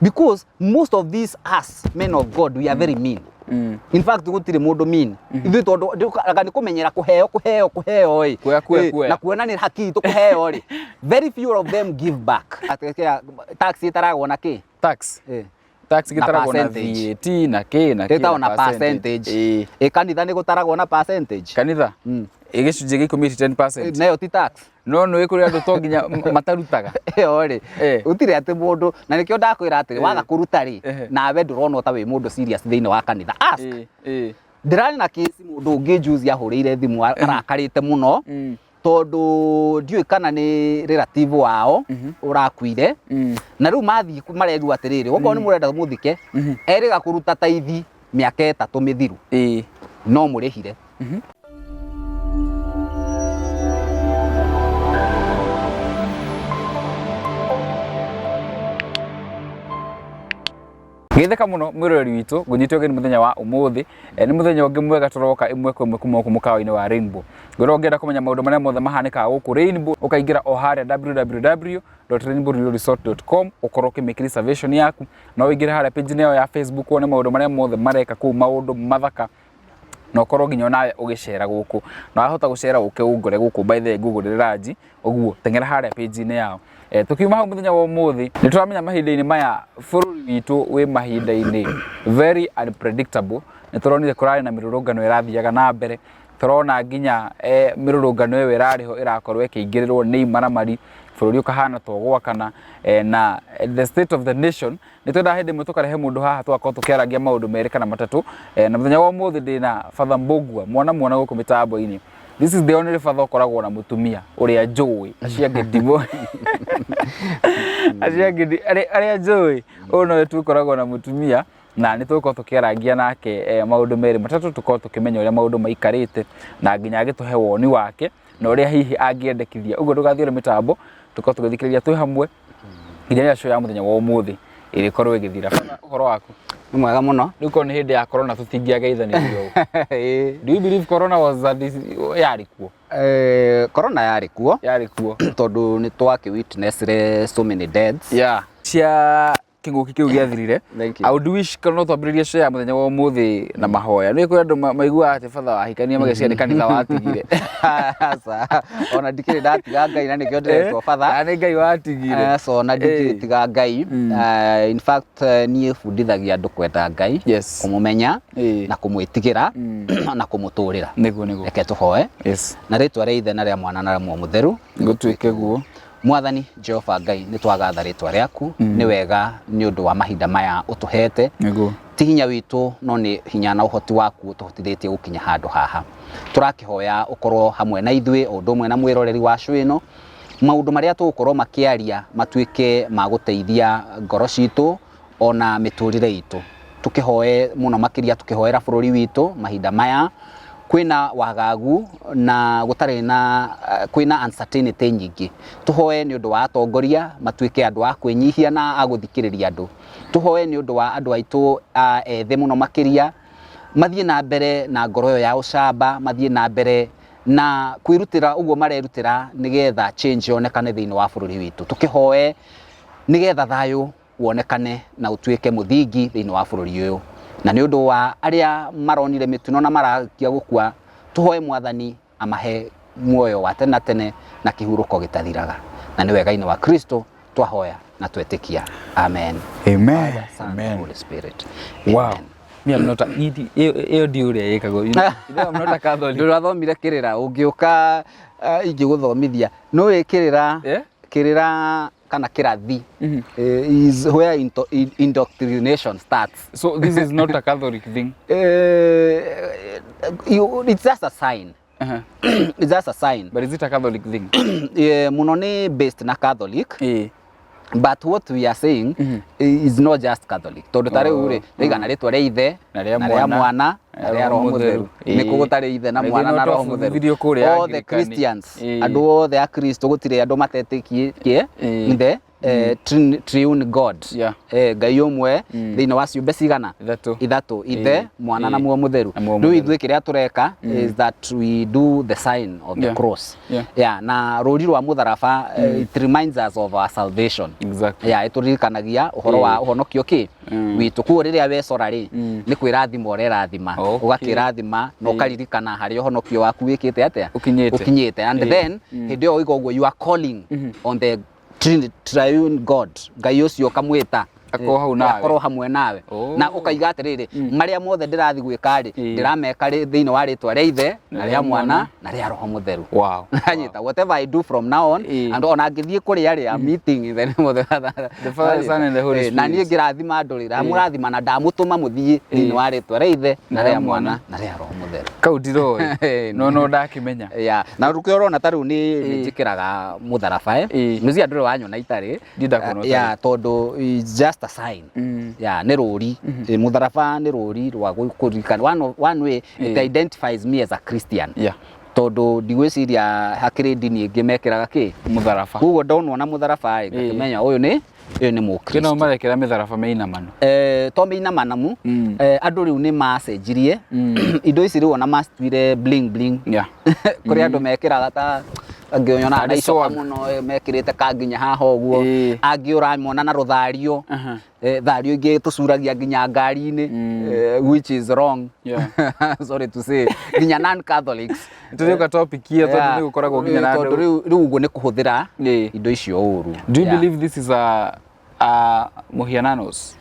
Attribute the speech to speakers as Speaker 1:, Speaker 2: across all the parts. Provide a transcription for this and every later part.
Speaker 1: Because most of these us men of God, we are very mean. In fact, gũtirĩ mũndũ mean ithuĩ, tondũ anga nĩ kũmenyera kũheo, kũheo, kũheo ĩ.
Speaker 2: Kuoya, kuoya,
Speaker 1: Ĩ,
Speaker 2: kuoya.
Speaker 1: Na kuona nĩ haki itũ kũheo rĩ, very few of them give back. Atĩ kĩrĩa tax ĩtaragwo na kĩ?
Speaker 2: Tax.
Speaker 1: Ĩ.
Speaker 2: Tax
Speaker 1: Na
Speaker 2: gĩtaragwo na
Speaker 1: percentage.
Speaker 2: VAT na kĩ na kĩ.
Speaker 1: Ĩtagwo na percentage.
Speaker 2: Ĩ.
Speaker 1: Ĩ, kanitha nĩ gũtaragwo na percentage.
Speaker 2: Kanitha ĩ gĩcunjĩ gĩa 10, ti 10%.
Speaker 1: Nayo ti tax?
Speaker 2: No nĩ kũrĩ andũ to nginya matarutaga.
Speaker 1: Ĩyo rĩ, gũtirĩ atĩ mũndũ, na nĩkĩo ndakwĩra atĩrĩ, waga kũruta rĩ, nawe ndũrona ta wĩ mũndũ serious thĩinĩ wa kanitha. Ask.
Speaker 2: Ĩ, ĩ.
Speaker 1: Ndĩrarĩ na kĩsi, mũndũ ũngĩ juzi ahũrĩire thimũ arakarĩte mũno, tondũ ndiũĩ kana nĩ relative wao ũrakuire, na rĩu mathiĩ marerwo atĩrĩrĩ, okorwo nĩ mũrenda mũthike, erĩga kũruta taithi mĩaka 3 mĩthiru, no mũrĩhire.
Speaker 2: Geithĩka mũno mwĩroreri witũ, ngũnyite ũgeni mũthenya wa ũmũthĩ. Nĩ mũthenya ũngĩ mwega tũroka ĩmwe kwa ĩmwe kuma gũkũ mũkawa-inĩ wa Rainbow. Ngwĩra ũngĩenda kũmenya maũndũ marĩa mothe mahanĩkaga gũkũ Rainbow, ũkaingĩra o harĩa www.rainbowresort.com, ũkorwo ũkĩmake reservation yaku. No ũingĩre harĩa page-inĩ yao ya Facebook wone maũndũ marĩa mothe mareka kũu, maũndũ mathaka, na ũkorwo nginya onawe ũgĩcera gũkũ. Na wahota gũcera ũke ũngore gũkũ, by the way, ngũgũrĩre ranji. Ũguo teng'era harĩa page-inĩ yao. Tukiuma hau, mũthenya wa ũmũthĩ nĩ tũramenya mahinda-inĩ maya bũrũri witũ wĩ mahinda-inĩ very unpredictable. Nĩ tũronire kũrarĩ na mĩrũrũngano ĩrathiaga na mbere, tũrona nginya mĩrũrũngano ĩyo ĩrarĩ ho ĩrakorwo ĩkĩingĩrĩrwo nĩ imaramari, bũrũri ũkahana ta ũgwakana. Na the state of the nation, nĩ twendaga hĩndĩ ĩmwe tũkarehe mũndũ haha tũgakorwo tũkĩarangia maũndũ merĩ kana matatũ. Na mũthenya wa ũmũthĩ ndĩna Father Mbũgua, mwana mwana gũkũ mĩtambo-inĩ. This is the only father ũkoragwo na mũtumia ũrĩa njũĩ, acio angĩ ndimũ, acio angĩ arĩa njũĩ, ũyũ nowe tu ũkoragwo na mũtumia, na nĩ tũgũkorwo tũkĩarangia nake maũndũ merĩ matatũ, tũkorwo tũkĩmenya ũrĩa maũndũ maikarĩte, na nginya agĩtũhe woni wake na ũrĩa hihi angĩendekithia. Ũguo ndũgathiĩ ũrĩ mĩtambo, tũkorwo tũgĩthikĩrĩria twĩ hamwe nginya rĩrĩa show ya mũthenya wa ũmũthĩ ĩrĩkorwo ĩgĩthira. Father, ũhoro waku?
Speaker 1: Nĩ mwega mũno.
Speaker 2: Rĩu korwo nĩ hĩndĩ ya corona tũtingĩageithanirio ũũ.
Speaker 1: Ĩĩ.
Speaker 2: Do you believe corona was a yarĩ kuo?
Speaker 1: Corona yarĩ kuo.
Speaker 2: Yarĩ kuo.
Speaker 1: Tondũ nĩ twakĩ witnessire so many deaths.
Speaker 2: Yeah. Cia kĩng'ũki kĩu gĩathirire.
Speaker 1: Thank you.
Speaker 2: I would wish kana no twambĩrĩrie show ya mũthenya wa ũmũthĩ na mahoya. Nĩ kũrĩ andũ maiguaga atĩ batha wahikania mageciria nĩ kanitha watigire.
Speaker 1: Aca, ona ndikĩrĩ ndatiga Ngai, na nĩkĩo ndĩretwo batha.
Speaker 2: Na nĩ Ngai watigire.
Speaker 1: Aca, ona ndikĩrĩ tiga Ngai. In fact, niĩ bundithagia andũ kwenda Ngai, kũmũmenya, na kũmwĩtigĩra, na kũmũtũrĩra.
Speaker 2: Nĩguo, nĩguo.
Speaker 1: Reke tũhoe.
Speaker 2: Yes.
Speaker 1: Na rĩtwa rĩa Ithe na rĩa Mwana na rĩa Muoyo Mũtheru.
Speaker 2: Gũtuĩke guo.
Speaker 1: Mwathani Jehova Ngai, nĩ twagatha rĩtwa rĩaku. Nĩ wega nĩ ũndũ wa mahinda maya ũtũhete. Ti hinya witũ, no nĩ hinya na ũhoti waku ũtũhotithĩtie gũkinya handũ haha. Tũrakĩhoya ũkorwo hamwe na ithuĩ, o ũndũ ũmwe na mwĩroreri wa show ĩno. Maũndũ marĩa tũgũkorwo makĩaria matuĩke ma gũteithia ngoro citũ ona mĩtũrĩre itũ. Tũkĩhoe mũno makĩria, tũkĩhoera bũrũri witũ mahinda maya kwĩna wagagu na gũtarĩ na kwĩna uncertainty nyingĩ. Tũhoe nĩ ũndũ wa atongoria matuĩke andũ a kwĩnyihia na a gũthikĩrĩria andũ. Tũhoe nĩ ũndũ wa andũ aitũ a ethĩ mũno makĩria, mathiĩ na mbere na ngoro ĩyo ya ũcamba, mathiĩ na mbere na kwĩrutĩra ũguo marerutĩra nĩgetha change yonekane thĩinĩ wa bũrũri witũ. Tũkĩhoe nĩgetha thayũ wonekane na ũtuĩke mũthingi thĩinĩ wa bũrũri ũyũ. Na nĩ ũndũ wa arĩa maronire mĩtino na marakia gũkua, tũhoe Mwathani amahe muoyo wa tene na tene na kĩhurũko gĩtathiraga. Na nĩ wega-inĩ wa Kristo twahoya na twetĩkia. Amen.
Speaker 2: Amen.
Speaker 1: Father, Son,
Speaker 2: Amen.
Speaker 1: Holy Spirit.
Speaker 2: Wow.
Speaker 1: Amen.
Speaker 2: Me, I'm not a, ĩyo ndi ũrĩa ĩkagwo. You know, I'm not a Catholic.
Speaker 1: Ndũrathomire kĩrĩra, ũngĩũka ingĩgũthomithia. No wĩ kĩrĩra, kĩrĩra kana kĩrathi is where indoctrination starts.
Speaker 2: So this is not a Catholic thing.
Speaker 1: It's just a sign. It's just a sign.
Speaker 2: But is it a Catholic thing?
Speaker 1: Mũno nĩ based na Catholic. But what we are saying is not just Catholic. Tondũ ta rĩu rĩ, ndaigana rĩtwa rĩa Ithe
Speaker 2: Na rĩa
Speaker 1: na rĩa
Speaker 2: Mwana,
Speaker 1: Mwana na rĩa Roho Mũtheru. Nĩ kũ gũtarĩ Ithe na
Speaker 2: Na
Speaker 1: Mwana
Speaker 2: ithuĩ
Speaker 1: na
Speaker 2: no
Speaker 1: Roho Mũtheru?
Speaker 2: twabundithirio kũrĩa
Speaker 1: All the
Speaker 2: Anglican.
Speaker 1: Christians,
Speaker 2: Ĩĩ.
Speaker 1: andũ othe a Kristo, gũtirĩ andũ matetĩkĩtie Ithe. Triune God. Ngai ũmwe thĩinĩ wa ciũmbe cigana?
Speaker 2: Ithatũ.
Speaker 1: Ithatũ, Ithe, Mwana na Muoyo Mũtheru.
Speaker 2: Na Muoyo
Speaker 1: Rĩu
Speaker 2: Mũtheru.
Speaker 1: ithuĩ kĩrĩa tũreka is that we do the sign of the cross. Yeah, na rũri rwa mũtharaba, it reminds us of our salvation. Yeah, ĩtũririkanagia ũhoro wa ũhonokio kĩ witũ. Koguo rĩrĩa wecora rĩ, nĩ kwĩrathima ũrerathima, ũgakĩrathima na ũkaririkana harĩa ũhonokio waku wĩkĩte atĩa?
Speaker 2: Ũkinyĩte.
Speaker 1: Ũkinyĩte. And then hĩndĩ ĩyo ũiga ũguo, you are calling on the triune God, Ngai ũcio ũkamwĩta
Speaker 2: Akorwo hau nawe.
Speaker 1: Akorwo hamwe nawe. Na ũkaiga atĩrĩrĩ, marĩa mothe ndĩrathiĩ gwĩka rĩ, ndĩrameka rĩ thĩinĩ wa rĩtwa rĩa Ithe na rĩa Mwana na rĩa Roho Mũtheru. Anyita, whatever I do from now on, and ona ngĩthiĩ kũrĩa rĩ, I'm meeting in the name of the Father,
Speaker 2: The Father, Son and the Holy
Speaker 1: Na niĩ
Speaker 2: Spirit.
Speaker 1: ngĩrathima andũ rĩ, ndamũrathima na ndamũtũma mũthiĩ thĩinĩ wa rĩtwa rĩa Ithe na rĩa Mwana na rĩa Roho Mũtheru.
Speaker 2: Kau ndiroĩ. No no ndakĩmenya.
Speaker 1: Yeah. Na rũkĩo ũrona ta rĩu nĩ njĩkĩraga mũtharaba, eh. Nĩcia ndũrĩ wanyona itarĩ.
Speaker 2: Ndindakuona ũtarĩ.
Speaker 1: Yeah, tondũ it's just a sign. Yeah, nĩ rũri. Mũtharaba nĩ rũri rwa kũririkana. One way it identifies me as a Christian. Tondũ ndigwĩciria hakĩrĩ ndini ĩngĩ mekĩraga kĩ?
Speaker 2: Mũtharaba.
Speaker 1: Koguo ndonwo na mũtharaba ĩ, ngakĩmenya ũyũ nĩ ũyũ nĩ
Speaker 2: Kĩno
Speaker 1: mũkristo.
Speaker 2: marekĩra mĩtharaba mĩinamanu.
Speaker 1: To mĩinamanamu, andũ rĩu nĩ macenjirie indo ici rĩu ona macituire bling bling. Kũrĩ andũ mekĩraga ta angĩ ũnyonaga na
Speaker 2: Tarĩ
Speaker 1: icoka
Speaker 2: swag.
Speaker 1: mũno, mekĩrĩte ka nginya haha ũguo. Angĩ ũramona na rũthario. Thario ingĩ tũcuragia nginya ngari-inĩ, which is wrong. Sorry to say, nginya non Catholics.
Speaker 2: Tũrĩũka topic ĩyo tondũ nĩ gũkoragwo nginya na
Speaker 1: Tondũ
Speaker 2: andũ.
Speaker 1: rĩu ũguo nĩ kũhũthĩra indo icio ũru.
Speaker 2: Do you believe this is a mũhiananos?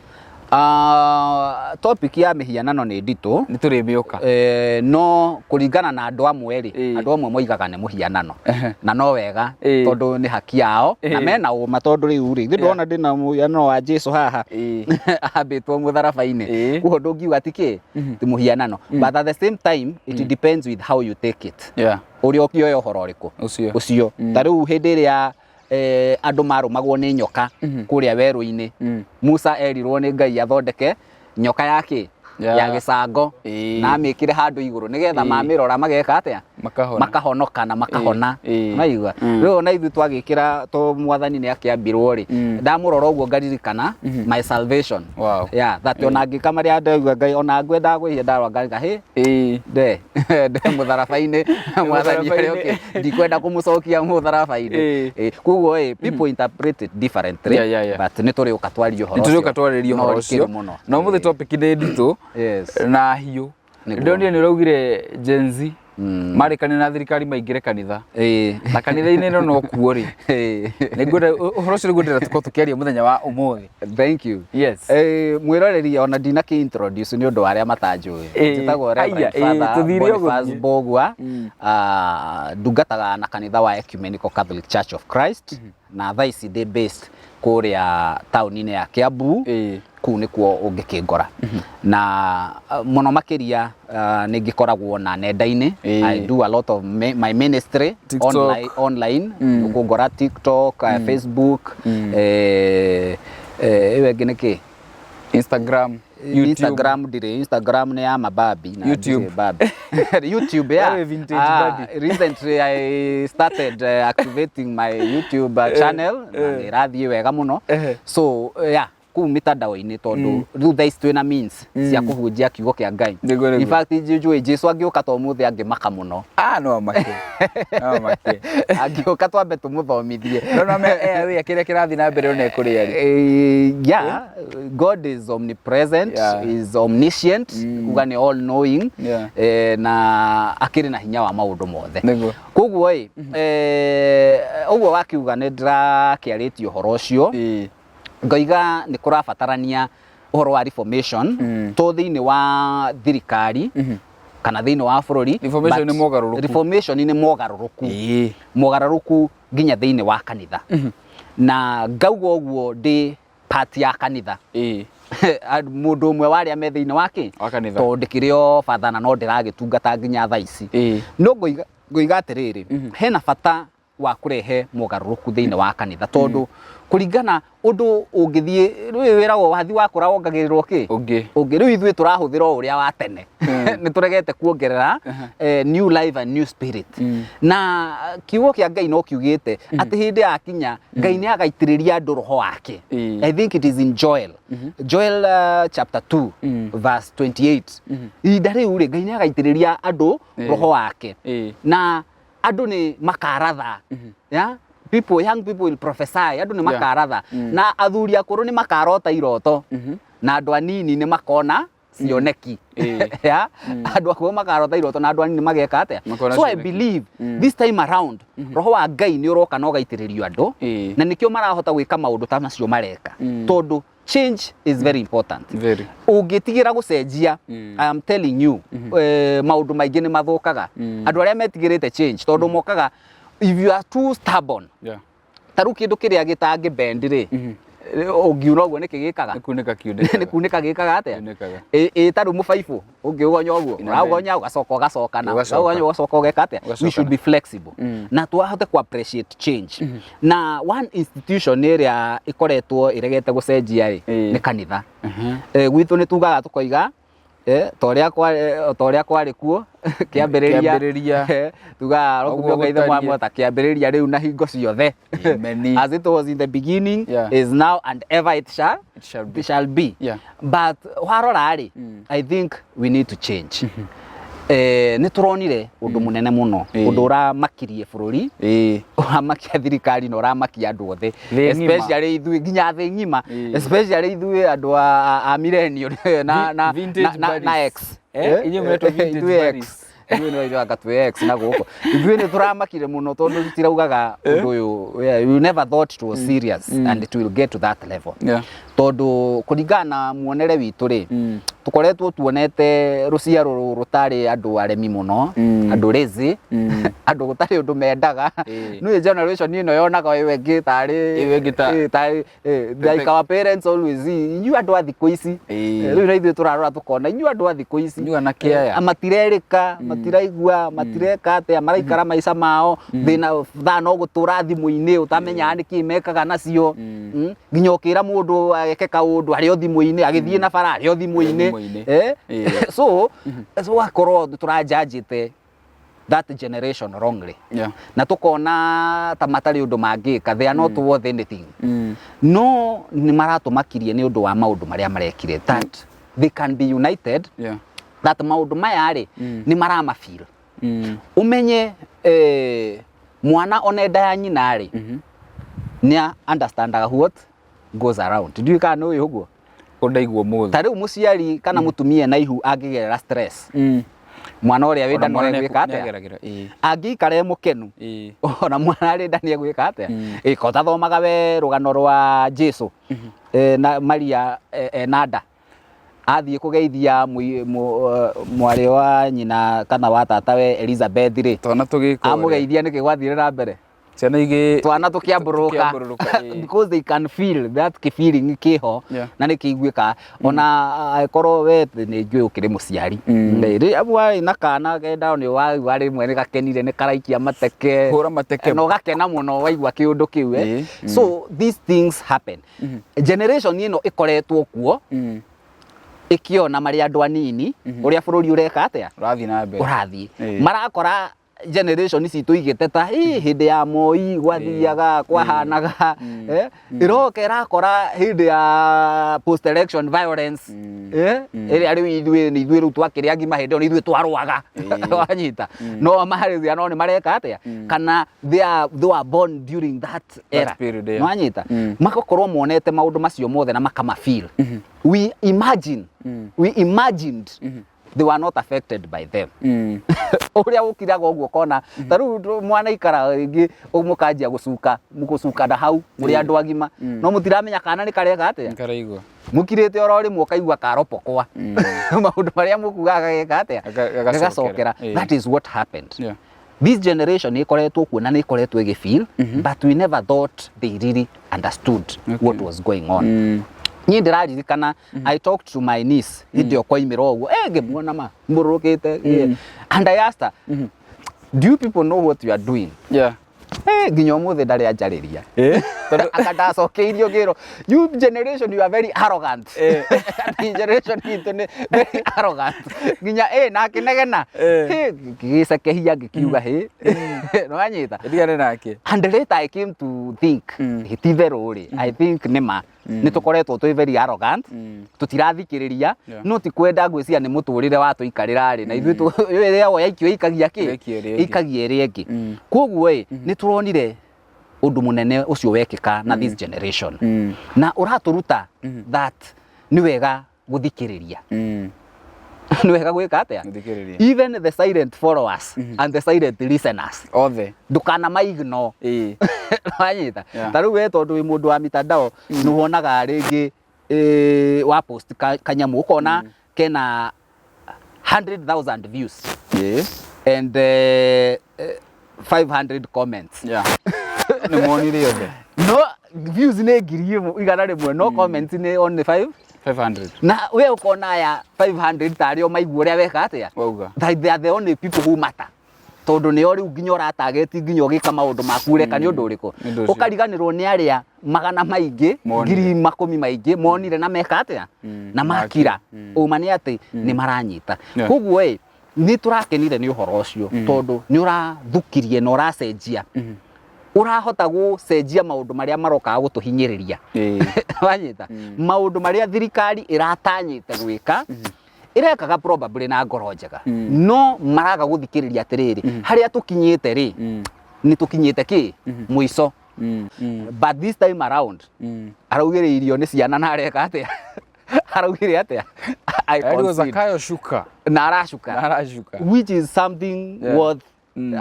Speaker 1: Topic ya mĩhianano nĩ nditũ.
Speaker 2: Nĩ tũrĩmĩũka.
Speaker 1: No kũringana na andũ amwe rĩ, andũ amwe moigaga nĩ mũhianano. Na no wega, tondũ nĩ haki yao, na mena ũma tondũ rĩu rĩ, ndĩrona ndĩna mũhianano wa Jesu haha. Ambĩtwo mũtharaba-inĩ. Koguo ndũngiuga ti kĩ? Ti mũhianano. But at the same time, it depends with how you take it. Ũrĩa ũkĩoya ũhoro ũrĩkũ?
Speaker 2: Ũcio.
Speaker 1: Ũcio. Ta rĩu hĩndĩ ĩrĩa andũ marũmagwo nĩ nyoka kũrĩa werũ-inĩ, Musa erirwo nĩ Ngai athondeke nyoka ya kĩ? Ya gĩcango. Na amĩkĩre handũ igũrũ nĩgetha mamĩrora mageka atĩa?
Speaker 2: Makahona.
Speaker 1: Makahonoka na makahona. Ũraigua? Rĩu ona ithuĩ twagĩkĩra to mwathani nĩ akĩambirwo rĩ, ndamũrora ũguo ngaririkana my salvation. Yeah, that ona ngĩka marĩa ndaigua Ngai, ona ngwendaga kwĩhia ndarora ngarika, hĩ, nde nde mũtharaba-inĩ, mwathani arĩ okay, ndikwenda kũmũcokia mũtharaba-inĩ. Koguo people interpret it differently, but nĩ tũrĩũka twarie ũhoro
Speaker 2: Nĩ tũrĩũka twarĩrie
Speaker 1: No
Speaker 2: ũhoro
Speaker 1: rikĩru
Speaker 2: ũcio.
Speaker 1: mũno.
Speaker 2: Na ũmũthĩ topic nĩ nditũ na hiũ. Ndonire nĩ ũraugire Gen Z marĩkane na thirikari maingĩre kanitha. Na kanitha-inĩ ĩno no kuo rĩ. Nĩngwenda ũhoro ũcio nĩguo ndĩrenda tũkorwo tũkĩaria mũthenya wa ũmũthĩ.
Speaker 1: Thank you.
Speaker 2: Yes.
Speaker 1: Mwĩroreri ona ndinakĩ introduce nĩ ũndũ wa arĩa matanjũĩ. Njĩtagwo Reverend
Speaker 2: Aya,
Speaker 1: Father
Speaker 2: tũthire
Speaker 1: Boniface
Speaker 2: ũguo.
Speaker 1: Mbũgua. Ndungataga na kanitha wa Ecumenical Catholic Church of Christ na thaa ici ndĩ based kũrĩa taũni-inĩ ya Kiambu. Kũu nĩkuo ũngĩkĩngora. Na mũno makĩria nĩ ngĩkoragwo na nenda-inĩ. I do a lot of my ministry
Speaker 2: TikTok.
Speaker 1: Online. Ũkũngora TikTok, Facebook, ĩyo ĩngĩ nĩ kĩ?
Speaker 2: Instagram, YouTube.
Speaker 1: Instagram ndirĩ, Instagram nĩ ya mababi na
Speaker 2: YouTube.
Speaker 1: ndirĩ babi. YouTube, yeah.
Speaker 2: Wewe vintage babi.
Speaker 1: Recently I started activating my YouTube channel na nĩ ĩrathiĩ wega mũno. So, yeah, kũu mĩtandao-inĩ tondũ rĩu thaa ici twĩna means cia kũhunjia kiugo kĩa Ngai.
Speaker 2: Nĩguo, nĩguo.
Speaker 1: In fact, njũĩ Jesu angĩũka ta ũmũthĩ angĩmaka mũno.
Speaker 2: No amake. No amake.
Speaker 1: Angĩũka twambe tũmũthomithie.
Speaker 2: No, no, me, wĩa, kĩrĩa kĩrathiĩ na mbere ona ekũrĩa rĩ.
Speaker 1: Yeah, God is omnipresent, is omniscient, kuga nĩ all knowing, na akĩrĩ na hinya wa maũndũ mothe.
Speaker 2: Nĩguo.
Speaker 1: Koguo ĩ, ũguo wakiuga nĩ ndĩrakĩarĩtie ũhoro ũcio. Ngoiga nĩ kũrabatarania ũhoro wa reformation, to thĩinĩ wa thirikari, kana thĩinĩ wa bũrũri.
Speaker 2: Reformation
Speaker 1: But
Speaker 2: nĩ mogarũrũku.
Speaker 1: Reformation nĩ mogarũrũku. Mogarũrũku nginya thĩinĩ wa kanitha. Na ngauga ũguo ndĩ part ya kanitha. Mũndũ ũmwe wa arĩa me thĩinĩ wa kĩ?
Speaker 2: Wa kanitha.
Speaker 1: Tondũ ndĩkĩrĩ o batha na no ndĩragĩtungata nginya thaa ici. No ngoiga atĩrĩrĩ, hena bata wa kũrehe mogarũrũku thĩinĩ wa kanitha tondũ kũringana ũndũ ũngĩthiĩ rĩu wĩragwo wathi wakũra wongagĩrĩrwo kĩ
Speaker 2: Ũngĩ.
Speaker 1: Ũngĩ. Rĩu ithuĩ tũrahũthĩra o ũrĩa wa tene, nĩ tũregete kuongerera new life and new spirit. Na kiugo kĩa Ngai no kiugĩte atĩ hĩndĩ yakinya Ngai nĩ agaitĩrĩria andũ roho wake. I think it is in Joel chapter 2 verse 28. Ihinda rĩu rĩ, Ngai nĩ agaitĩrĩria andũ roho wake na andũ nĩ makaratha. Yeah? People, young people will prophesy. Andũ nĩ makaratha na athuri akũrũ nĩ makarota iroto na andũ anini nĩ makona cioneki. Yeah? Andũ akũrũ makarota iroto na andũ anini mageka atĩa?
Speaker 2: Makona
Speaker 1: So I
Speaker 2: cioneki.
Speaker 1: believe this time around roho wa Ngai nĩ ũroka na ũgaitĩrĩrio andũ na nĩkĩo marahota gwĩka maũndũ ta macio mareka tondũ change is very important.
Speaker 2: Very.
Speaker 1: Ũngĩtigĩra gũcenjia, I am telling you, maũndũ maingĩ nĩ mathũkaga. Andũ arĩa metigĩrĩte change tondũ mokaga, if you are too stubborn, ta rĩu kĩndũ kĩrĩa gĩtangĩ bend rĩ, ũngiuna ũguo nĩkĩ gĩkaga?
Speaker 2: Nĩ kunĩka kiunĩkaga.
Speaker 1: Nĩ kunĩka gĩkaga atĩa?
Speaker 2: Kiunĩkaga.
Speaker 1: Ĩ ta rĩu mũbaibũ ũngĩũgonya ũguo,
Speaker 2: Ina
Speaker 1: ũraũgonya ũgacoka ũgacokana,
Speaker 2: Ũgacoka.
Speaker 1: ũraũgonya ũgacoka ũgeka atĩa? We
Speaker 2: Ũgacokana.
Speaker 1: should be flexible na twahote ku appreciate change. Na one institution ĩrĩa ĩkoretwo ĩregete gũcenjia rĩ, nĩ kanitha. Gwitũ nĩ tugaga tũkoiga ta ũrĩa kwarĩ kuo kĩambĩrĩria.
Speaker 2: Kĩambĩrĩria.
Speaker 1: Tugaga
Speaker 2: Ũguo
Speaker 1: rokumio Ngai ithe
Speaker 2: gũtariĩ.
Speaker 1: mwamwota kĩambĩrĩria rĩu na hingo ciothe.
Speaker 2: Amen.
Speaker 1: As it was in the beginning, is now and ever it shall,
Speaker 2: It shall be.
Speaker 1: It shall be. But warora rĩ, I think we need to change. Nĩ tũronire ũndũ mũnene mũno, ũndũ ũramakirie bũrũri, ũramakia thirikari na ũramakia andũ othe.
Speaker 2: Thĩ ng'ima.
Speaker 1: Especially ithuĩ nginya thĩ ng'ima, especially ithuĩ andũ a millennial na
Speaker 2: Vintage
Speaker 1: na
Speaker 2: buddies.
Speaker 1: X.
Speaker 2: Inyuĩ mũretwo vintage
Speaker 1: Ithuĩ
Speaker 2: buddies.
Speaker 1: X. Ithuĩ no ithuĩ anga twĩ X na gũkũ ithuĩ nĩ tũramakire mũno tondũ tũtiraugaga ũndũ ũyũ. Yeah, we never thought it was serious and it will get to that level tondũ kũringana na muonere witũ rĩ, tũkoretwo tuonete rũciaro rũrũ rũtarĩ andũ aremi mũno, andũ lazy, andũ gũtarĩ ũndũ mendaga. Nĩ generation ĩno yonaga ĩyo ĩngĩ tarĩ
Speaker 2: Ĩyo ĩngĩ
Speaker 1: tarĩ like our parents always, inyuĩ andũ a thikũ ici. Rĩu na ithuĩ tũrarora tũkona inyuĩ andũ a thikũ ici
Speaker 2: Inyuĩ anake aya.
Speaker 1: Matirerĩka, matiraigua, matireka atĩa, maraikara maica mao thĩna thaa no gũtũra thimũ-inĩ ũtamenyaga nĩkĩ mekaga nacio. Nginya ũkĩra mũndũ eke kaũndũ arĩ o thimũ-inĩ, agĩthiĩ na bara arĩ o thimũ-inĩ.
Speaker 2: Thimũ-inĩ.
Speaker 1: So wakorwo tũranjanjĩte that generation wrongly na tukona ta matarĩ ũndũ mangĩka, they are not worth anything. No nĩ maratũmakirie nĩ ũndũ wa maũndũ marĩa marekire, that they can be united, that maũndũ maya rĩ, nĩ maramafeel. Ũmenye mwana ona nda ya nyina rĩ, nĩ understandaga what goes around. Ndiũĩ kana nĩ ũĩ ũguo.
Speaker 2: Ko ndaigua ũmũthĩ.
Speaker 1: Ta rĩu mũciari kana mũtumia na ihu angĩgerera stress, mwana ũrĩa wĩ
Speaker 2: Ona
Speaker 1: nda no
Speaker 2: mwana
Speaker 1: egwĩka atĩa?
Speaker 2: nĩageragĩra.
Speaker 1: Angĩikara e mũkenu, ona mwana arĩ nda nĩ egwĩka atĩa? Ko ũtathomaga we rũgano rwa Jesu na Maria ena nda athiĩ kũgeithia mwarĩ wa nyina kana wa tatawe Elizabeth rĩ,
Speaker 2: Twana tũgĩka ũrĩa.
Speaker 1: Amũgeithia nĩkĩ gwathire na mbere?
Speaker 2: Ciana igĩ
Speaker 1: Twana tũkĩambũrũka.
Speaker 2: Tũkĩambũrũrũka,
Speaker 1: Because they can feel that feeling kĩho na nĩ kĩiguĩka ona angĩkorwo we nĩ njũĩ ũkĩrĩ mũciari. Rĩrĩa warĩ na kana kenda nĩ waigua rĩmwe nĩ gakenire, nĩ karaikia mateke.
Speaker 2: Hũra mateke.
Speaker 1: Na ũgakena mũno waigua kĩũndũ kĩu. So these things happen. Generation ĩno ĩkoretwo kuo ĩkĩona marĩ andũ anini ũrĩa bũrũri ũreka atĩa,
Speaker 2: Ũrathiĩ na mbere.
Speaker 1: Ũrathiĩ. Marakora generation citũ igĩteta "Ĩ, hĩndĩ ya Moi gwathiaga kwahanaga," ĩroka ĩrakora hĩndĩ ya post election violence, ĩrĩa rĩu ithuĩ nĩ ithuĩ rĩu twakĩrĩ agima, hĩndĩ ĩyo nĩ ithuĩ twarũaga, wanyita, no marĩthia no nĩ mareka atĩa, kana they were born during that era.
Speaker 2: Period, yeah.
Speaker 1: Nwanyita, magakorwo monete maũndũ macio mothe na makama feel. We imagined they were not affected by them. Ũrĩa ũkiraga ũguo ũkona ta rĩu mwana ikara rĩngĩ mũkanjia gũcuka gũcukana hau mũrĩ andũ agima, no mũtiramenya kana nĩ kareka atĩa.
Speaker 2: Nĩkaraigua.
Speaker 1: Mũkirĩte oro rĩmwe ũkaigua karopokwa maũndũ marĩa mũkugaga gageka atĩa?
Speaker 2: Gagacokera.
Speaker 1: Gagacokera. That is what happened. This generation nĩ ĩkoretwo kuo na nĩ ĩkoretwo ĩgĩfeel, but we never thought they really understood what was going on. Niĩ ndĩraririkana I talked to my niece hĩndĩ ĩyo kwaimĩra ũguo, ngĩmuona ma mũrũrũkĩte, and I asked her, "Do you people know what you are doing?" Eh, nginya ũmũthĩ ndarĩ anjarĩria.
Speaker 2: Eh, tondũ
Speaker 1: Anga ndacokeirio ngĩrwo, "You generation, you are very arrogant."
Speaker 2: Eh.
Speaker 1: Ati generation itũ nĩ very arrogant. Nginya ĩ na akĩnegena.
Speaker 2: Eh.
Speaker 1: Hĩ, ngĩgĩcekehia ngĩkiuga hĩ. Nĩwanyita?
Speaker 2: Ndigane nake.
Speaker 1: And later I came to think,
Speaker 2: Mm.
Speaker 1: ti itherũ rĩ, I think nĩ ma nĩ tũkoretwo twĩ very arrogant, tũtirathikĩrĩria. No ti kwenda, ngwĩciria nĩ mũtũrĩre watũikarĩra rĩ, na ithuĩ ĩrĩa woya ikio ĩikagia kĩ?
Speaker 2: Ĩgaikia ĩrĩa ĩngĩ.
Speaker 1: Ĩikagia ĩrĩa ĩngĩ. Koguo ĩ, nĩ tũronire ũndũ mũnene ũcio wekĩka na this generation, na ũratũruta that nĩ wega gũthikĩrĩria. Nĩ wega gwĩka atĩa?
Speaker 2: Gũthikĩrĩria.
Speaker 1: Even the silent followers and the silent listeners,
Speaker 2: Othe.
Speaker 1: ndũkana maignore. Wanyita? Ta rĩu we, tondũ wĩ mũndũ wa mitandao, nĩ wonaga rĩngĩ wa post kanyamũ ũkona kena 100,000 views and 500 comments.
Speaker 2: Yeah. Nĩ monire othe.
Speaker 1: No views nĩ 100,000, no comments nĩ only 5.
Speaker 2: 500.
Speaker 1: Na we ũkona aya 500 tarĩ o maigua ũrĩa weka atĩa.
Speaker 2: Wauga.
Speaker 1: That they are the only people who matter, tondũ nĩo rĩu nginya ũratageti, nginya ũgĩka maũndũ maku ũreka nĩ ũndũ ũrĩkũ.
Speaker 2: Nĩ ũndũ ũcio.
Speaker 1: Ũkariganĩrwo nĩ arĩa magana maingĩ,
Speaker 2: Monire.
Speaker 1: ngiri makũmi maingĩ monire na meka atĩa na makira. Ũma nĩ atĩ nĩ maranyita. Koguo ĩ, nĩ tũrakenire nĩ ũhoro ũcio, tondũ nĩ ũrathukirie na ũracenjia, ũrahota gũcenjia maũndũ marĩa marokaga gũtũhinyĩrĩria. Wanyita? Maũndũ marĩa thirikari ĩratanyĩte gwĩka, ĩrekaga probably na ngoro njega, no maraga gũthikĩrĩria atĩrĩrĩ, harĩa tũkinyĩte rĩ, nĩ tũkinyĩte kĩ mũico. But this time around, araugĩrĩirio nĩ ciana na areka atĩa? Araugire atĩa? "I
Speaker 2: Yaani
Speaker 1: concede."
Speaker 2: Zakayo shuka.
Speaker 1: Na aracuka.
Speaker 2: Na aracuka.
Speaker 1: Which is something worth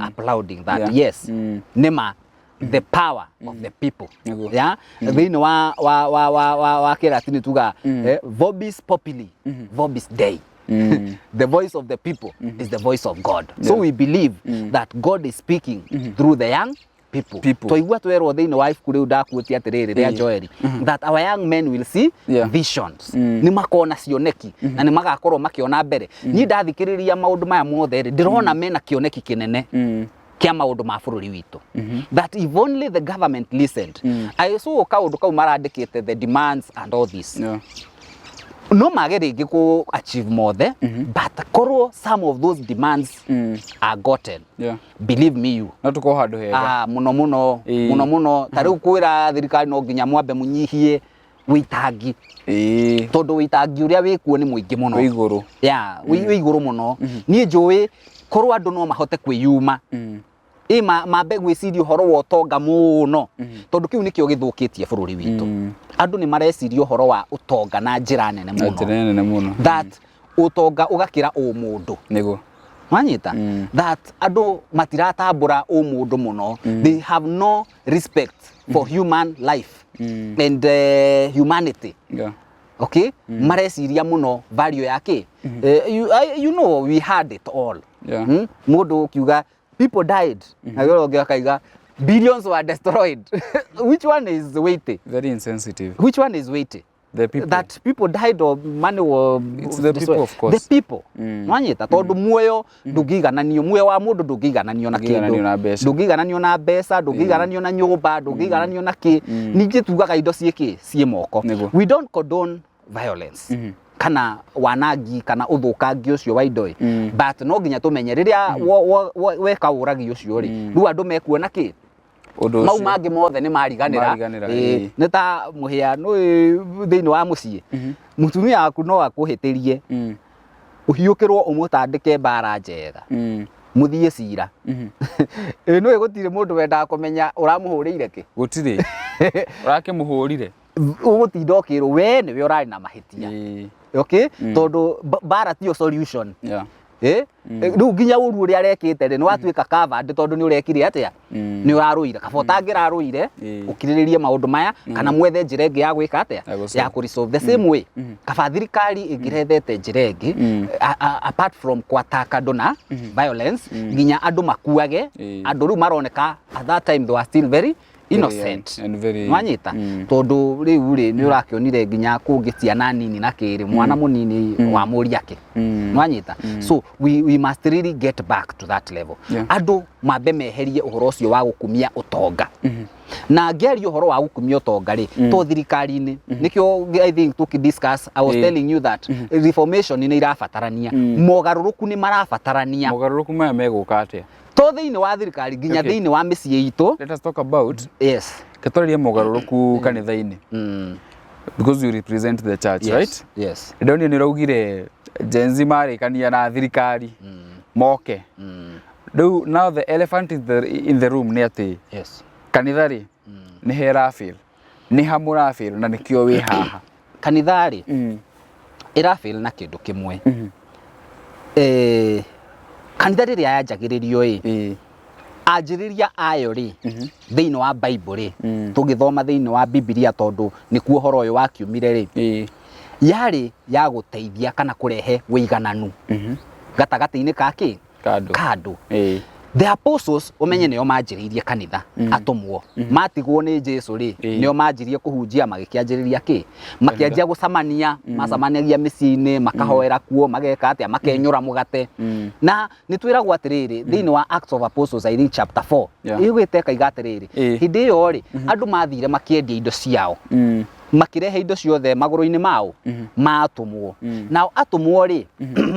Speaker 1: applauding, that yes, nĩma the power of the people. Yeah, thĩinĩ wa kĩratini tuga vobis populi vobis dei, the voice of the people is the voice of God. So we believe that God is speaking through the young people.
Speaker 2: People.
Speaker 1: Twaigua twerwo thĩinĩ wa ibuku rĩu ndakuĩtie atĩrĩrĩ rĩa Joeli that our young men will see visions, nĩ makona cioneki na nĩ magakorwo makĩona mbere. Niĩ ndathikĩrĩria maũndũ maya mothe rĩ, ndĩrona mena kĩoneki kĩnene kĩa maũndũ ma bũrũri witũ, that if only the government listened. I saw kaũndũ kau marandĩkĩte, the demands and all this, no mage rĩngĩ kũ achieve mothe, but korwo some of those demands are gotten, believe me you,
Speaker 2: No tukorwo handũ hega.
Speaker 1: Ah, mũno mũno. Mũno mũno. Ta rĩu kwĩra thirikari no nginya mwambe mũnyihie wĩitangi, tondũ wĩitangi ũrĩa wĩkuo nĩ mũingĩ mũno.
Speaker 2: Wĩ igũrũ.
Speaker 1: Ya, wĩ igũrũ mũno. Niĩ njũĩ korwo andũ no mahote kwĩyuma, ĩ mambe gwĩciria ũhoro wa ũtonga mũno, tondũ kĩu nĩkĩo gĩthũkĩtie bũrũri witũ. Andũ nĩ mareciria ũhoro wa ũtonga na njĩra nene
Speaker 2: Na
Speaker 1: mũno,
Speaker 2: njĩra nene mũno.
Speaker 1: That ũtonga ũgakĩra ũmũndũ. Wanyita? That andũ matiratambũra ũmũndũ mũno. They have no respect for human life and humanity. Okay, mareciria mũno value ya kĩ. You know we had it all. Mũndũ ũkiuga people died, na ũrĩa ũngĩ akaiga billions were destroyed. Which one is weighty?
Speaker 2: Very insensitive.
Speaker 1: Which one is weighty?
Speaker 2: The people.
Speaker 1: That people died or money was
Speaker 2: It's the
Speaker 1: destroyed?
Speaker 2: people, of course.
Speaker 1: The people. Nwanyita? Tondũ muoyo ndũngĩigananio, muoyo wa mũndũ ndũngĩigananio na
Speaker 2: Ndũngĩigananio
Speaker 1: kĩndũ.
Speaker 2: Na mbeca.
Speaker 1: Ndũngĩigananio na mbeca, ndũngĩigananio na nyũmba, ndũngĩigananio na kĩ. Ningĩ tugaga indo ciĩ kĩ, ciĩ moko. We don't condone violence kana wanangi kana ũthũkangi ũcio wa indo ĩ, but no nginya tũmenye rĩrĩa weka ũragi ũcio rĩ, rĩu andũ mekuona kĩ?
Speaker 2: Ũndũ
Speaker 1: Mau
Speaker 2: ũcio.
Speaker 1: Mangĩ mothe nĩ mariganĩra.
Speaker 2: Mariganĩra, ĩĩ.
Speaker 1: Nĩ ta mũhĩano thĩinĩ wa mũciĩ, mũtumia waku no akũhĩtĩrie, ũhiũkĩrwo ũmũtandĩke mbara njega, mũthiĩ cira. Ĩ nĩũĩ gũtirĩ mũndũ wendaga kũmenya ũramũhũrĩire kĩ.
Speaker 2: Gũtirĩ. Ũrakĩmũhũrire.
Speaker 1: Ũgũtinda ũkĩrwo we nĩwe ũrarĩ na mahĩtia. Okay, tondũ mbara tiyo solution. Eh, rĩu nginya ũru ũrĩa arekĩte rĩ, nĩ watuĩka covered, tondũ nĩ ũrekire atĩa? Nĩ ũrarũire. Kaba ũtangĩrarũire, ũkirĩrĩrie maũndũ maya kana mwethe njĩra ĩngĩ ya gwĩka atĩa?
Speaker 2: Ya gũsolve.
Speaker 1: Ya kũ-resolve. The same way, kaba thirikari ĩngĩrethete njĩra ĩngĩ apart from kwataka andũ na violence nginya andũ makuage. Andũ rĩu maroneka at that time they were still very Innocent.
Speaker 2: And very
Speaker 1: Nwanyita tondũ rĩu rĩ nĩ ũrakĩonire nginya kũngĩ ciana nini na kĩrĩ mwana mũnini wa mũriake. Nwanyita, so we must really get back to that level. Andũ mambe meherie ũhoro ũcio wa gũkumia ũtonga. Na ngĩaria ũhoro wa gũkumia ũtonga rĩ, to thirikari-inĩ nĩkĩo I think tũkĩ discuss, I was telling you that reformation nĩ irabatarania, mogarũrũku nĩ marabatarania.
Speaker 2: Mogarũrũku maya megũka atĩa?
Speaker 1: To thĩinĩ wa thirikari, nginya thĩinĩ wa mĩciĩ itũ.
Speaker 2: Let us talk about
Speaker 1: Yes.
Speaker 2: Ketwarĩrie mogarũrũku kanitha-inĩ because you represent the church, right?
Speaker 1: Yes.
Speaker 2: Ndonire nĩ ũraugire Gen Z marĩkania na thirikari moke. Rĩu now the elephant in the room nĩ atĩ kanitha rĩ, nĩ he ĩrafail, nĩ ha mũrafail na nĩkĩo wĩ haha?
Speaker 1: Kanitha rĩ, ĩrafail na kĩndũ kĩmwe. Kanitha rĩrĩa yanjagĩrĩrio ĩ, anjĩrĩria ayo rĩ, thĩinĩ wa Bible rĩ, tũgĩthoma thĩinĩ wa Bibilia, tondũ nĩkuo ũhoro ũyũ wakiumire rĩ, yarĩ ya gũteithia kana kũrehe ũigananu gatagatĩ-inĩ ka kĩ?
Speaker 2: Kandũ.
Speaker 1: Kandũ. The apostles, ũmenye nĩo manjĩrĩirie kanitha. Atũmwo matigwo nĩ Jesu rĩ, nĩo manjirie kũhunjia, magĩkĩanjĩrĩria kĩ? Makĩanjia gũcamania, macamanagia mĩciĩ-inĩ, makahoera kuo, mageka atĩa, makenyũra mũgate. Na nĩ twĩragwo atĩrĩrĩ, thĩinĩ wa Acts of Apostles, I think chapter 4, ĩgwĩte ĩkaiga atĩrĩrĩ, hĩndĩ ĩyo rĩ, andũ mathire makĩendia indo ciao, makĩrehe indo ciothe magũrũ-inĩ mao ma atũmwo. Nao atũmwo rĩ,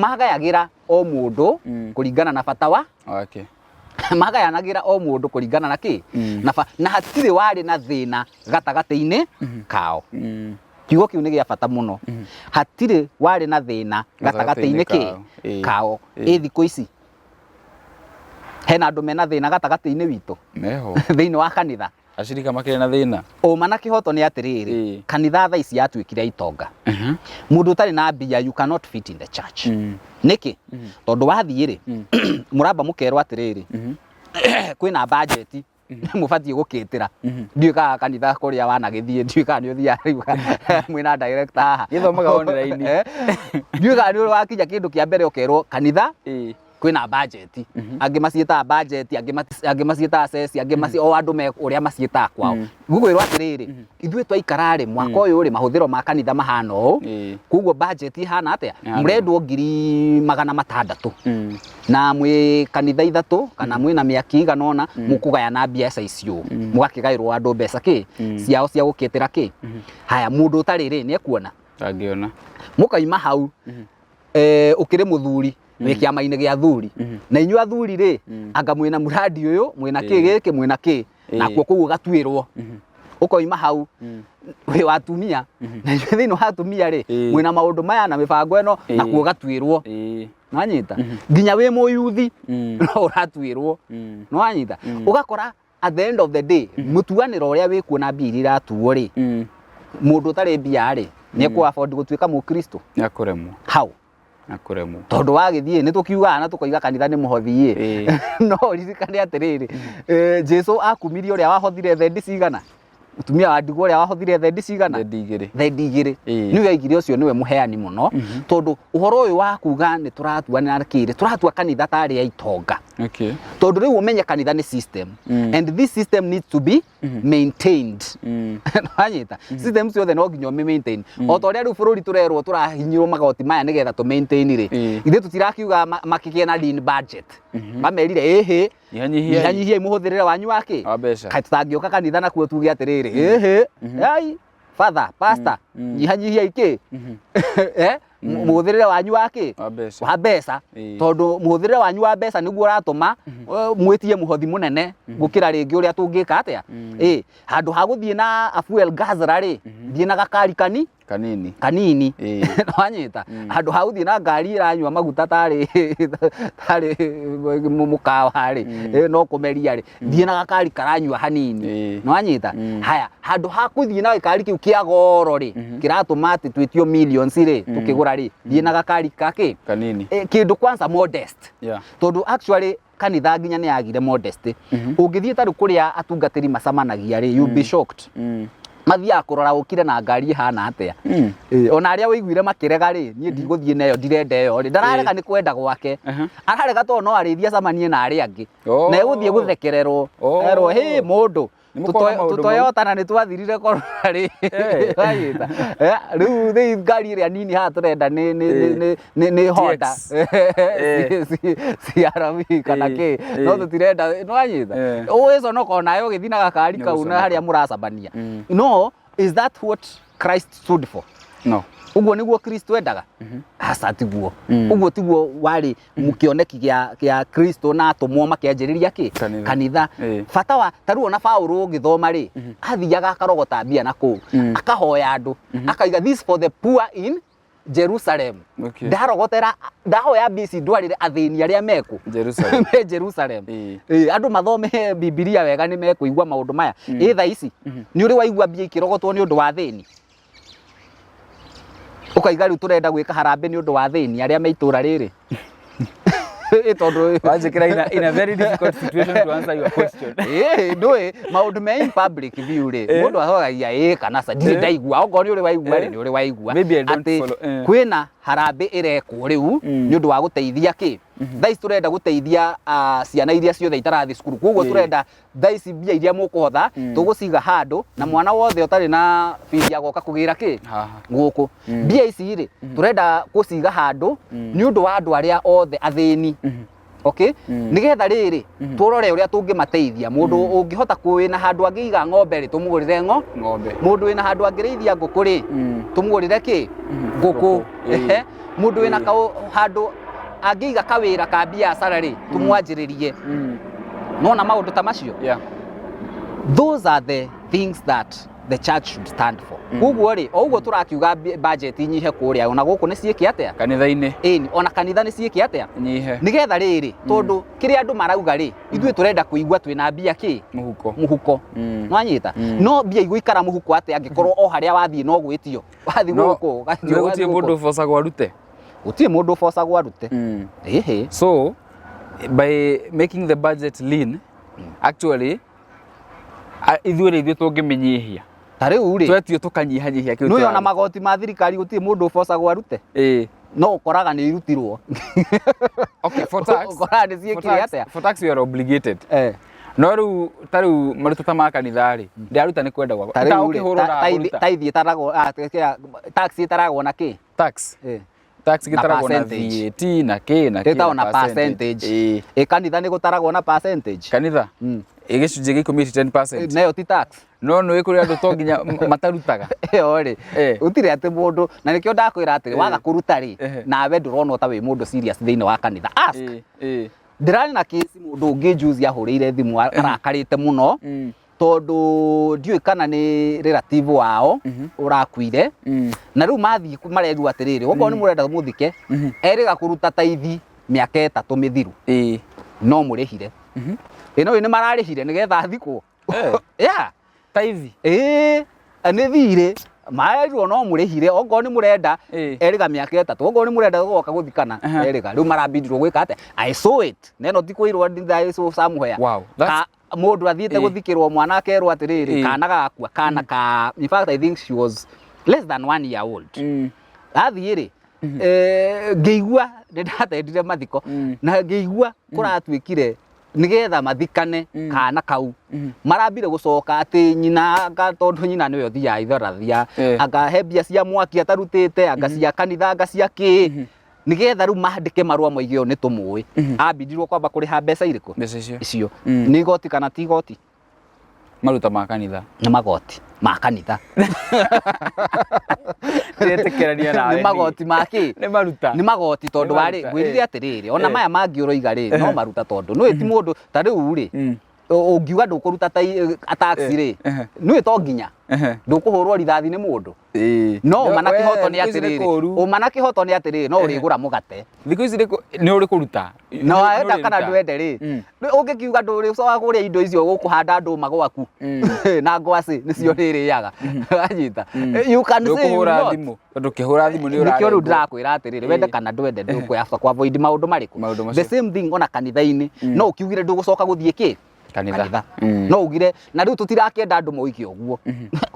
Speaker 1: magayagĩra o mũndũ kũringana na bata wa
Speaker 2: wake.
Speaker 1: Magayanagĩra o mũndũ kũringana na kĩ? Na hatirĩ warĩ na thĩna gatagatĩ-inĩ kao. Kiugo kĩu nĩ gĩa bata mũno. Hatirĩ warĩ na thĩna gatagatĩ-inĩ kĩ?
Speaker 2: Kao.
Speaker 1: Kao. Ĩ thikũ ici hena andũ mena thĩna gatagatĩ-inĩ witũ
Speaker 2: Meho.
Speaker 1: thĩinĩ wa kanitha?
Speaker 2: Acirika makĩrĩ na thĩna.
Speaker 1: Ũma na kĩhoto nĩ atĩrĩrĩ, kanitha thaa ici yatuĩkire itonga. Mũndũ ũtarĩ na mbia, you cannot fit in the church. Nĩkĩ? Tondũ wathiĩ rĩ, mũramba mũkerwo atĩrĩrĩ, kwĩna budget mũbatiĩ gũkĩtĩra. Ndiũĩ kana kanitha kũrĩa wanagĩthiĩ, ndiũĩ kana nĩ ũthiaga rĩu mwĩna director haha.
Speaker 2: Gĩthomaga online.
Speaker 1: Ndiũĩ kana nĩ wakinya kĩndũ kĩa mbere ũkerwo kanitha kwĩna budget. Angĩ maciĩtaga budget, angĩ maciĩtaga ceci, angĩ maci o andũ me ũrĩa maciĩtaga kwao. Gũkwĩrwo atĩrĩrĩ, ithuĩ twaikara rĩ, mwaka ũyũ rĩ, mahũthĩro ma kanitha mahana ũũ, koguo budget ihana atĩa?
Speaker 2: Ĩhana.
Speaker 1: Mũrendwo 600,000 na mwĩ kanitha ithatũ kana mwĩna mĩaki igana ũna, mũkũgayana mbeca icio, mũgakĩgaĩrwo andũ mbeca kĩ ciao cia gũkĩtĩra kĩ. Haya, mũndũ ũtarĩ rĩ, nĩ ekuona?
Speaker 2: Ndangĩona.
Speaker 1: Mũkaima hau, ũkĩrĩ mũthuri wĩ kĩama-inĩ gĩa athuri, na inyuĩ athuri rĩ, anga mwĩna muradi ũyũ, mwĩna kĩ gĩkĩ, mwĩna kĩ, nakuo kũu ũgatuĩrwo. Ũkoima hau, wĩ wa atumia, na inyuĩ thĩinĩ wa atumia rĩ, mwĩna maũndũ maya na mĩbango ĩno, nakuo ũgatuĩrwo. Nwanyita? Nginya wĩ mũyuthi no ũratuĩrwo. Nwanyita? Ũgakora at the end of the day, mũtuanĩro ũrĩa wĩkuo na mbia iria iratuo rĩ, mũndũ ũtarĩ mbia rĩ, nĩ ekũ afford gũtuĩka mũkristo?
Speaker 2: Nĩakũremwo.
Speaker 1: How?
Speaker 2: Nĩakũremwo.
Speaker 1: Tondũ wagĩthiĩ nĩ tũkiugaga na tũkoiga kanitha nĩ mũhothi ĩ, no ũririkane atĩrĩrĩ, Jesu akumirie ũrĩa wahothire thendi cigana, mũtumia wa ndigwa ũrĩa wahothire thendi cigana?
Speaker 2: Thendi igĩrĩ.
Speaker 1: Thendi igĩrĩ. Nĩwe aigire ũcio nĩwe mũheani mũno, tondũ ũhoro ũyũ wa kuga nĩ tũratuanĩra kĩrĩ, tũratua kanitha tarĩ ya itonga. Tondũ rĩu ũmenye kanitha nĩ system, and this system needs to be maintained. Wanyita? System ciothe no nginya ũmĩ maintain, o ta ũrĩa rĩu bũrũri tũrerwo tũrahinyĩrwo magoti maya nĩgetha tũ maintain rĩ. Ithuĩ tũtirakiuga makĩgĩe na lean budget, mamerire ĩhĩ,
Speaker 2: Nyihanyihiai.
Speaker 1: Nyihanyihiai mũhũthĩrĩre wanyu wa kĩ?
Speaker 2: Wa mbeca.
Speaker 1: Kaĩ tũtangĩũka kanitha nakuo tuge atĩrĩrĩ, ĩhĩ, ai father, pastor, nyihanyihiai kĩ mũhũthĩrĩre wanyu wa kĩ?
Speaker 2: Wa mbeca.
Speaker 1: Wa mbeca. Tondũ mũhũthĩrĩre wanyu wa mbeca nĩguo ũratũma mwĩtie mũhothi mũnene gũkĩra rĩngĩ ũrĩa tũngĩka atĩa. Ĩ handũ ha gũthiĩ na a fuel guzzler rĩ, thiĩ na gakari kani
Speaker 2: Kanini.
Speaker 1: Kanini. Wanyita? Handũ ha gũthiĩ na ngari ĩranyua maguta tarĩ mũkawa rĩ, no kũmeria rĩ, thiĩ na gakari karanyua hanini. Nĩwanyita? Haya, handũ ha gũthiĩ na gĩkari kĩu kĩa goro rĩ, kĩratũma atĩ twĩtio millions rĩ, tũkĩgũra rĩ, thiĩ na gakari kakĩ?
Speaker 2: Kanini.
Speaker 1: Kĩndũ kwanza modest. Tondũ actually kanitha nginya nĩ yagire modesty. Ũngĩthiĩ ta rĩu kũrĩa atungatĩri macemanagia rĩ, you'll be shocked. Mathiaga kũrora ũkire na ngari ĩhana atĩa. Ona arĩa wĩiguire makĩrega rĩ, niĩ ndigũthiĩ na ĩyo, ndirenda ĩyo rĩ, ndararega nĩ kwenda gwake. Ararega tondũ no arĩthiĩ acemanie na arĩa angĩ.
Speaker 2: Oh.
Speaker 1: Na egũthiĩ gũthekererwo.
Speaker 2: Oh.
Speaker 1: Erwo, hĩ mũndũ.
Speaker 2: Nĩ mũkoragwo na maũndũ mau.
Speaker 1: Tũtoyota na nĩ twathirire korona rĩ. Wanyita? Rĩu thĩ ngari ĩrĩa nini haha tũrenda nĩ nĩ nĩ nĩ nĩ nĩ Honda
Speaker 2: TX.
Speaker 1: CRV kana kĩ, no tũtirenda, nĩwanyita? Ũgĩconoka onawe ũgĩthiĩ na gakari
Speaker 2: Nĩ
Speaker 1: kau na
Speaker 2: gũconoka.
Speaker 1: harĩa mũracabania. No is that what Christ stood for?
Speaker 2: No.
Speaker 1: Ũguo nĩguo Kristo endaga? Aca, tiguo. Ũguo tiguo warĩ kĩoneki gĩa gĩa Kristo na atũmwo makĩanjĩrĩria kĩ?
Speaker 2: Kanitha.
Speaker 1: Kanitha. Bata wa ta rĩu ona Paũlũ ũgĩthoma rĩ, athiaga akarogota mbia na kũu, akahoya andũ, akaiga this for the poor in Jerusalem. Ndarogotera, ndahoya mbia ici ndwarĩre athĩni arĩa mekũ?
Speaker 2: Jerusalem.
Speaker 1: Me Jerusalem. Ĩĩ, andũ mathome Bibilia wega nĩ mekũigua maũndũ maya. Ĩ thaa ici nĩ ũrĩ waigua mbia ikĩrogotwo nĩ ũndũ wa athĩni? Ũkaiga rĩu tũrenda gwĩka harambĩ nĩ ũndũ wa athĩni arĩa me itũra rĩrĩ. Ĩ tondũ
Speaker 2: Wanjĩkĩra in a very difficult situation to answer your question.
Speaker 1: Ĩ ndũĩ maũndũ me in public view rĩ, mũndũ ahogagia ĩ kana ca, ndirĩ ndaigua. Okorwo nĩ ũrĩ waigua rĩ, nĩ ũrĩ waigua
Speaker 2: Maybe I don't
Speaker 1: atĩ
Speaker 2: follow,
Speaker 1: kwĩna harambĩ ĩrekwo rĩu nĩ ũndũ wa gũteithia kĩ? Thaa ici tũrenda gũteithia ciana iria ciothe itarathiĩ cukuru, koguo tũrenda thaa ici mbia iria mũkũhotha tũgũciga handũ na mwana wothe ũtarĩ na bithi agoka kũgĩra kĩ?
Speaker 2: Haha.
Speaker 1: Gũkũ. Mbia ici rĩ, tũrenda gũciga handũ nĩ ũndũ wa andũ arĩa othe athĩni. Okay? Nĩgetha rĩrĩ, tũrore ũrĩa tũngĩmateithia. Mũndũ ũngĩhota wĩna handũ angĩiga ng'ombe rĩ, tũmũgũrĩre
Speaker 2: ng'ombe.
Speaker 1: Mũndũ wĩna handũ angĩrĩithia ngũkũ rĩ, tũmũgũrĩre kĩ? Ngũkũ.
Speaker 2: Ngũkũ.
Speaker 1: Mũndũ wĩna handũ angĩiga kawĩra ka biacara rĩ, tũmwanjĩrĩrie. Nona maũndũ ta macio? Those are the things that the church should stand for. Koguo rĩ, o ũguo tũrakiuga budget inyihe kũrĩa, ona gũkũ nĩ ciĩke atĩa?
Speaker 2: Kanitha-inĩ.
Speaker 1: Ĩni, ona kanitha nĩ ciĩke atĩa?
Speaker 2: Nyihe.
Speaker 1: Nĩgetha rĩrĩ, tondũ kĩrĩa andũ marauga rĩ, ithuĩ tũrenda kũigua twĩna mbia kĩ?
Speaker 2: Mũhuko.
Speaker 1: Mũhuko. Nwanyita? No mbia igũikara mũhuko atĩa angĩkorwo o harĩa wathiĩ no gwĩtio? Wathiĩ
Speaker 2: No,
Speaker 1: gũkũ, ũgathiĩ
Speaker 2: nĩ gũtirĩ
Speaker 1: ũgathiĩ
Speaker 2: mũndũ
Speaker 1: gũkũ.
Speaker 2: ũbocagwo arute.
Speaker 1: Gũtirĩ mũndũ ũbocagwo arute. Ĩhĩ.
Speaker 2: So, by making the budget lean, actually, ithuĩ rĩ ithuĩ tũngĩmĩnyihia.
Speaker 1: Ta rĩu rĩ,
Speaker 2: Twetio tũkanyihanyihia kĩu
Speaker 1: nĩũĩ ona
Speaker 2: tũraruta.
Speaker 1: magoti ma thirikari gũtirĩ mũndũ ũbocagwo arute. No ũkoraga nĩ irutirwo.
Speaker 2: Okay, for tax.
Speaker 1: Ũkoraga nĩ
Speaker 2: For
Speaker 1: ciĩkire
Speaker 2: tax,
Speaker 1: atĩa?
Speaker 2: for tax we are obligated. No rĩu ta rĩu maruta ta ma kanitha rĩ, ndĩraruta nĩ kwenda gwakwa.
Speaker 1: Ta
Speaker 2: Ta
Speaker 1: rĩu rĩ,
Speaker 2: ũkĩhũrwo ndagũruta.
Speaker 1: tithe ĩtaragwo, tax ĩtaragwo na kĩ?
Speaker 2: Tax. Tax
Speaker 1: Na
Speaker 2: gĩtaragwo na
Speaker 1: percentage.
Speaker 2: VAT na kĩ na kĩ.
Speaker 1: Ĩtagwo na percentage. Ĩ kanitha nĩ gũtaragwo na percentage?
Speaker 2: Kanitha? Ĩ gĩcunjĩ gĩa ikũmi 10%.
Speaker 1: Nayo ti tax?
Speaker 2: No nĩ kũrĩ andũ to nginya matarutaga.
Speaker 1: Ĩyo rĩ, gũtirĩ atĩ mũndũ, na nĩkĩo ndakwĩra atĩrĩ, waga kũruta rĩ, nawe ndũronwo ta wĩ mũndũ serious thĩinĩ wa kanitha. Ask. Ndĩrarĩ na case mũndũ ũngĩ juzi ahũrĩire thimũ arakarĩte mũno, tondũ ndiũĩ kana nĩ relative wao ũrakuire, na rĩu mathiĩ marerwo atĩrĩrĩ, okorwo nĩ mũrenda mũthike, erĩga kũruta taithi mĩaka 3 mĩthiru. No mũrĩhire. Ĩ no nĩ mararĩhire nĩgetha athikwo. Yeah.
Speaker 2: Taithi?
Speaker 1: Ĩĩ, nĩ thirĩ. Marerirwo no mũrĩhire, okorwo nĩ mũrenda, erĩga mĩaka 3, okorwo nĩ mũrenda gũgoka gũthikana, erĩga. Rĩu marabindirwo gwĩka atĩa? I saw it. Na ĩno ti kwĩrwo I saw somewhere.
Speaker 2: Wow, that's
Speaker 1: Mũndũ athiĩte gũthikĩrwo mwana akerwo atĩrĩrĩ, kana gagakua, kana ka, in fact I think she was less than 1 year old. Athiĩ rĩ, ngĩigua nĩ ndatendire mathiko, na ngĩigua kũratuĩkire nĩgetha mathikane kana kau. Marambire gũcoka atĩ nyina anga, tondũ nyina nĩwe ũthiaga ithorathia, anga he mbia cia mwaki atarutĩte, anga cia kanitha, anga cia kĩ, nĩgetha rĩu mandĩke marũa moige ũyũ nĩ tũmũĩ. Ambindirwo kwamba kũrĩha mbeca irĩkũ?
Speaker 2: Mbeca icio.
Speaker 1: Icio. Nĩ igoti kana ti igoti?
Speaker 2: Maruta ma kanitha.
Speaker 1: Nĩ magoti ma kanitha.
Speaker 2: Ndĩretĩkĩrania nawe.
Speaker 1: Nĩ magoti ma kĩ?
Speaker 2: Nĩ maruta.
Speaker 1: Nĩ magoti tondũ
Speaker 2: Nĩ
Speaker 1: warĩ,
Speaker 2: maruta,
Speaker 1: ngwĩrire atĩrĩrĩ, ona maya mangĩ ũroiga rĩ, no maruta tondũ nĩũĩ ti mũndũ ta rĩu rĩ, ũngiuga ndũkũruta tax rĩ, nĩũĩ to nginya ndũkũhũrwo rithathi nĩ mũndũ. No ũma na kĩhoto nĩ
Speaker 2: Thikũ ici nĩ
Speaker 1: atĩrĩrĩ,
Speaker 2: kũũru.
Speaker 1: ũma na kĩhoto nĩ atĩrĩrĩ, no ũrĩgũra mũgate.
Speaker 2: Thikũ ici nĩ ũrĩ kũruta.
Speaker 1: No wenda kana ndwende rĩ, ũngĩkiuga ndũrĩcoka kũrĩa indo icio ũgũkũhanda ndũma gwaku na ngwacĩ nĩcio ũrĩrĩaga. Wanyita? You can say you
Speaker 2: Ndũkũhũra
Speaker 1: not.
Speaker 2: thimũ. Tondũ ũkĩhũra thimũ nĩ
Speaker 1: Nĩkĩo rĩu
Speaker 2: ũrarengwo.
Speaker 1: ndĩrakwĩra atĩrĩrĩ, wende kana ndwende ndũkũyaba kwa avoid maũndũ marĩkũ?
Speaker 2: Maũndũ
Speaker 1: The
Speaker 2: macio.
Speaker 1: same thing ona kanitha-inĩ, no ũkiugire ndũgũcoka gũthiĩ kĩ?
Speaker 2: Kanitha.
Speaker 1: Kanitha. No ugire, na rĩu tũtirakĩenda andũ moige ũguo.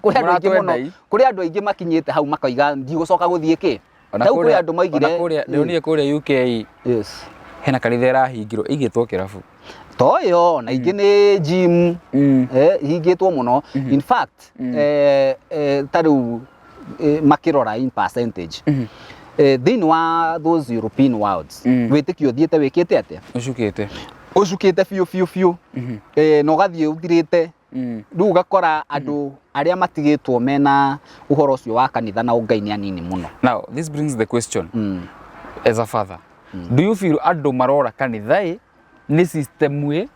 Speaker 1: Kũrĩ andũ aingĩ mũno,
Speaker 2: Mũratwenda i.
Speaker 1: kũrĩ andũ aingĩ makinyĩte hau makoiga ndigũcoka gũthiĩ kĩ?
Speaker 2: Ona
Speaker 1: Rĩu kũrĩ
Speaker 2: kũrĩa
Speaker 1: andũ moigire,
Speaker 2: ona kũrĩa ndĩronire kũrĩa UK
Speaker 1: Yes.
Speaker 2: Hena kanitha ĩrahingirwo ĩigĩtwo kĩrabu.
Speaker 1: To ĩyo na ingĩ nĩ gym ihingĩtwo mũno. In fact, ta rĩu makĩrora in percentage thĩinĩ wa those European worlds, wĩtĩkio ũthiĩte wĩkĩte atĩa?
Speaker 2: Ũcukĩte.
Speaker 1: Ũcukĩte biũ biũ biũ, na ũgathiĩ ũthirĩte. Rĩu ũgakora andũ arĩa matigĩtwo mena ũhoro ũcio wa kanitha na ũngai nĩ anini mũno.
Speaker 2: Now this brings the question, as a father, do you feel andũ marora kanitha ĩ nĩ system ĩ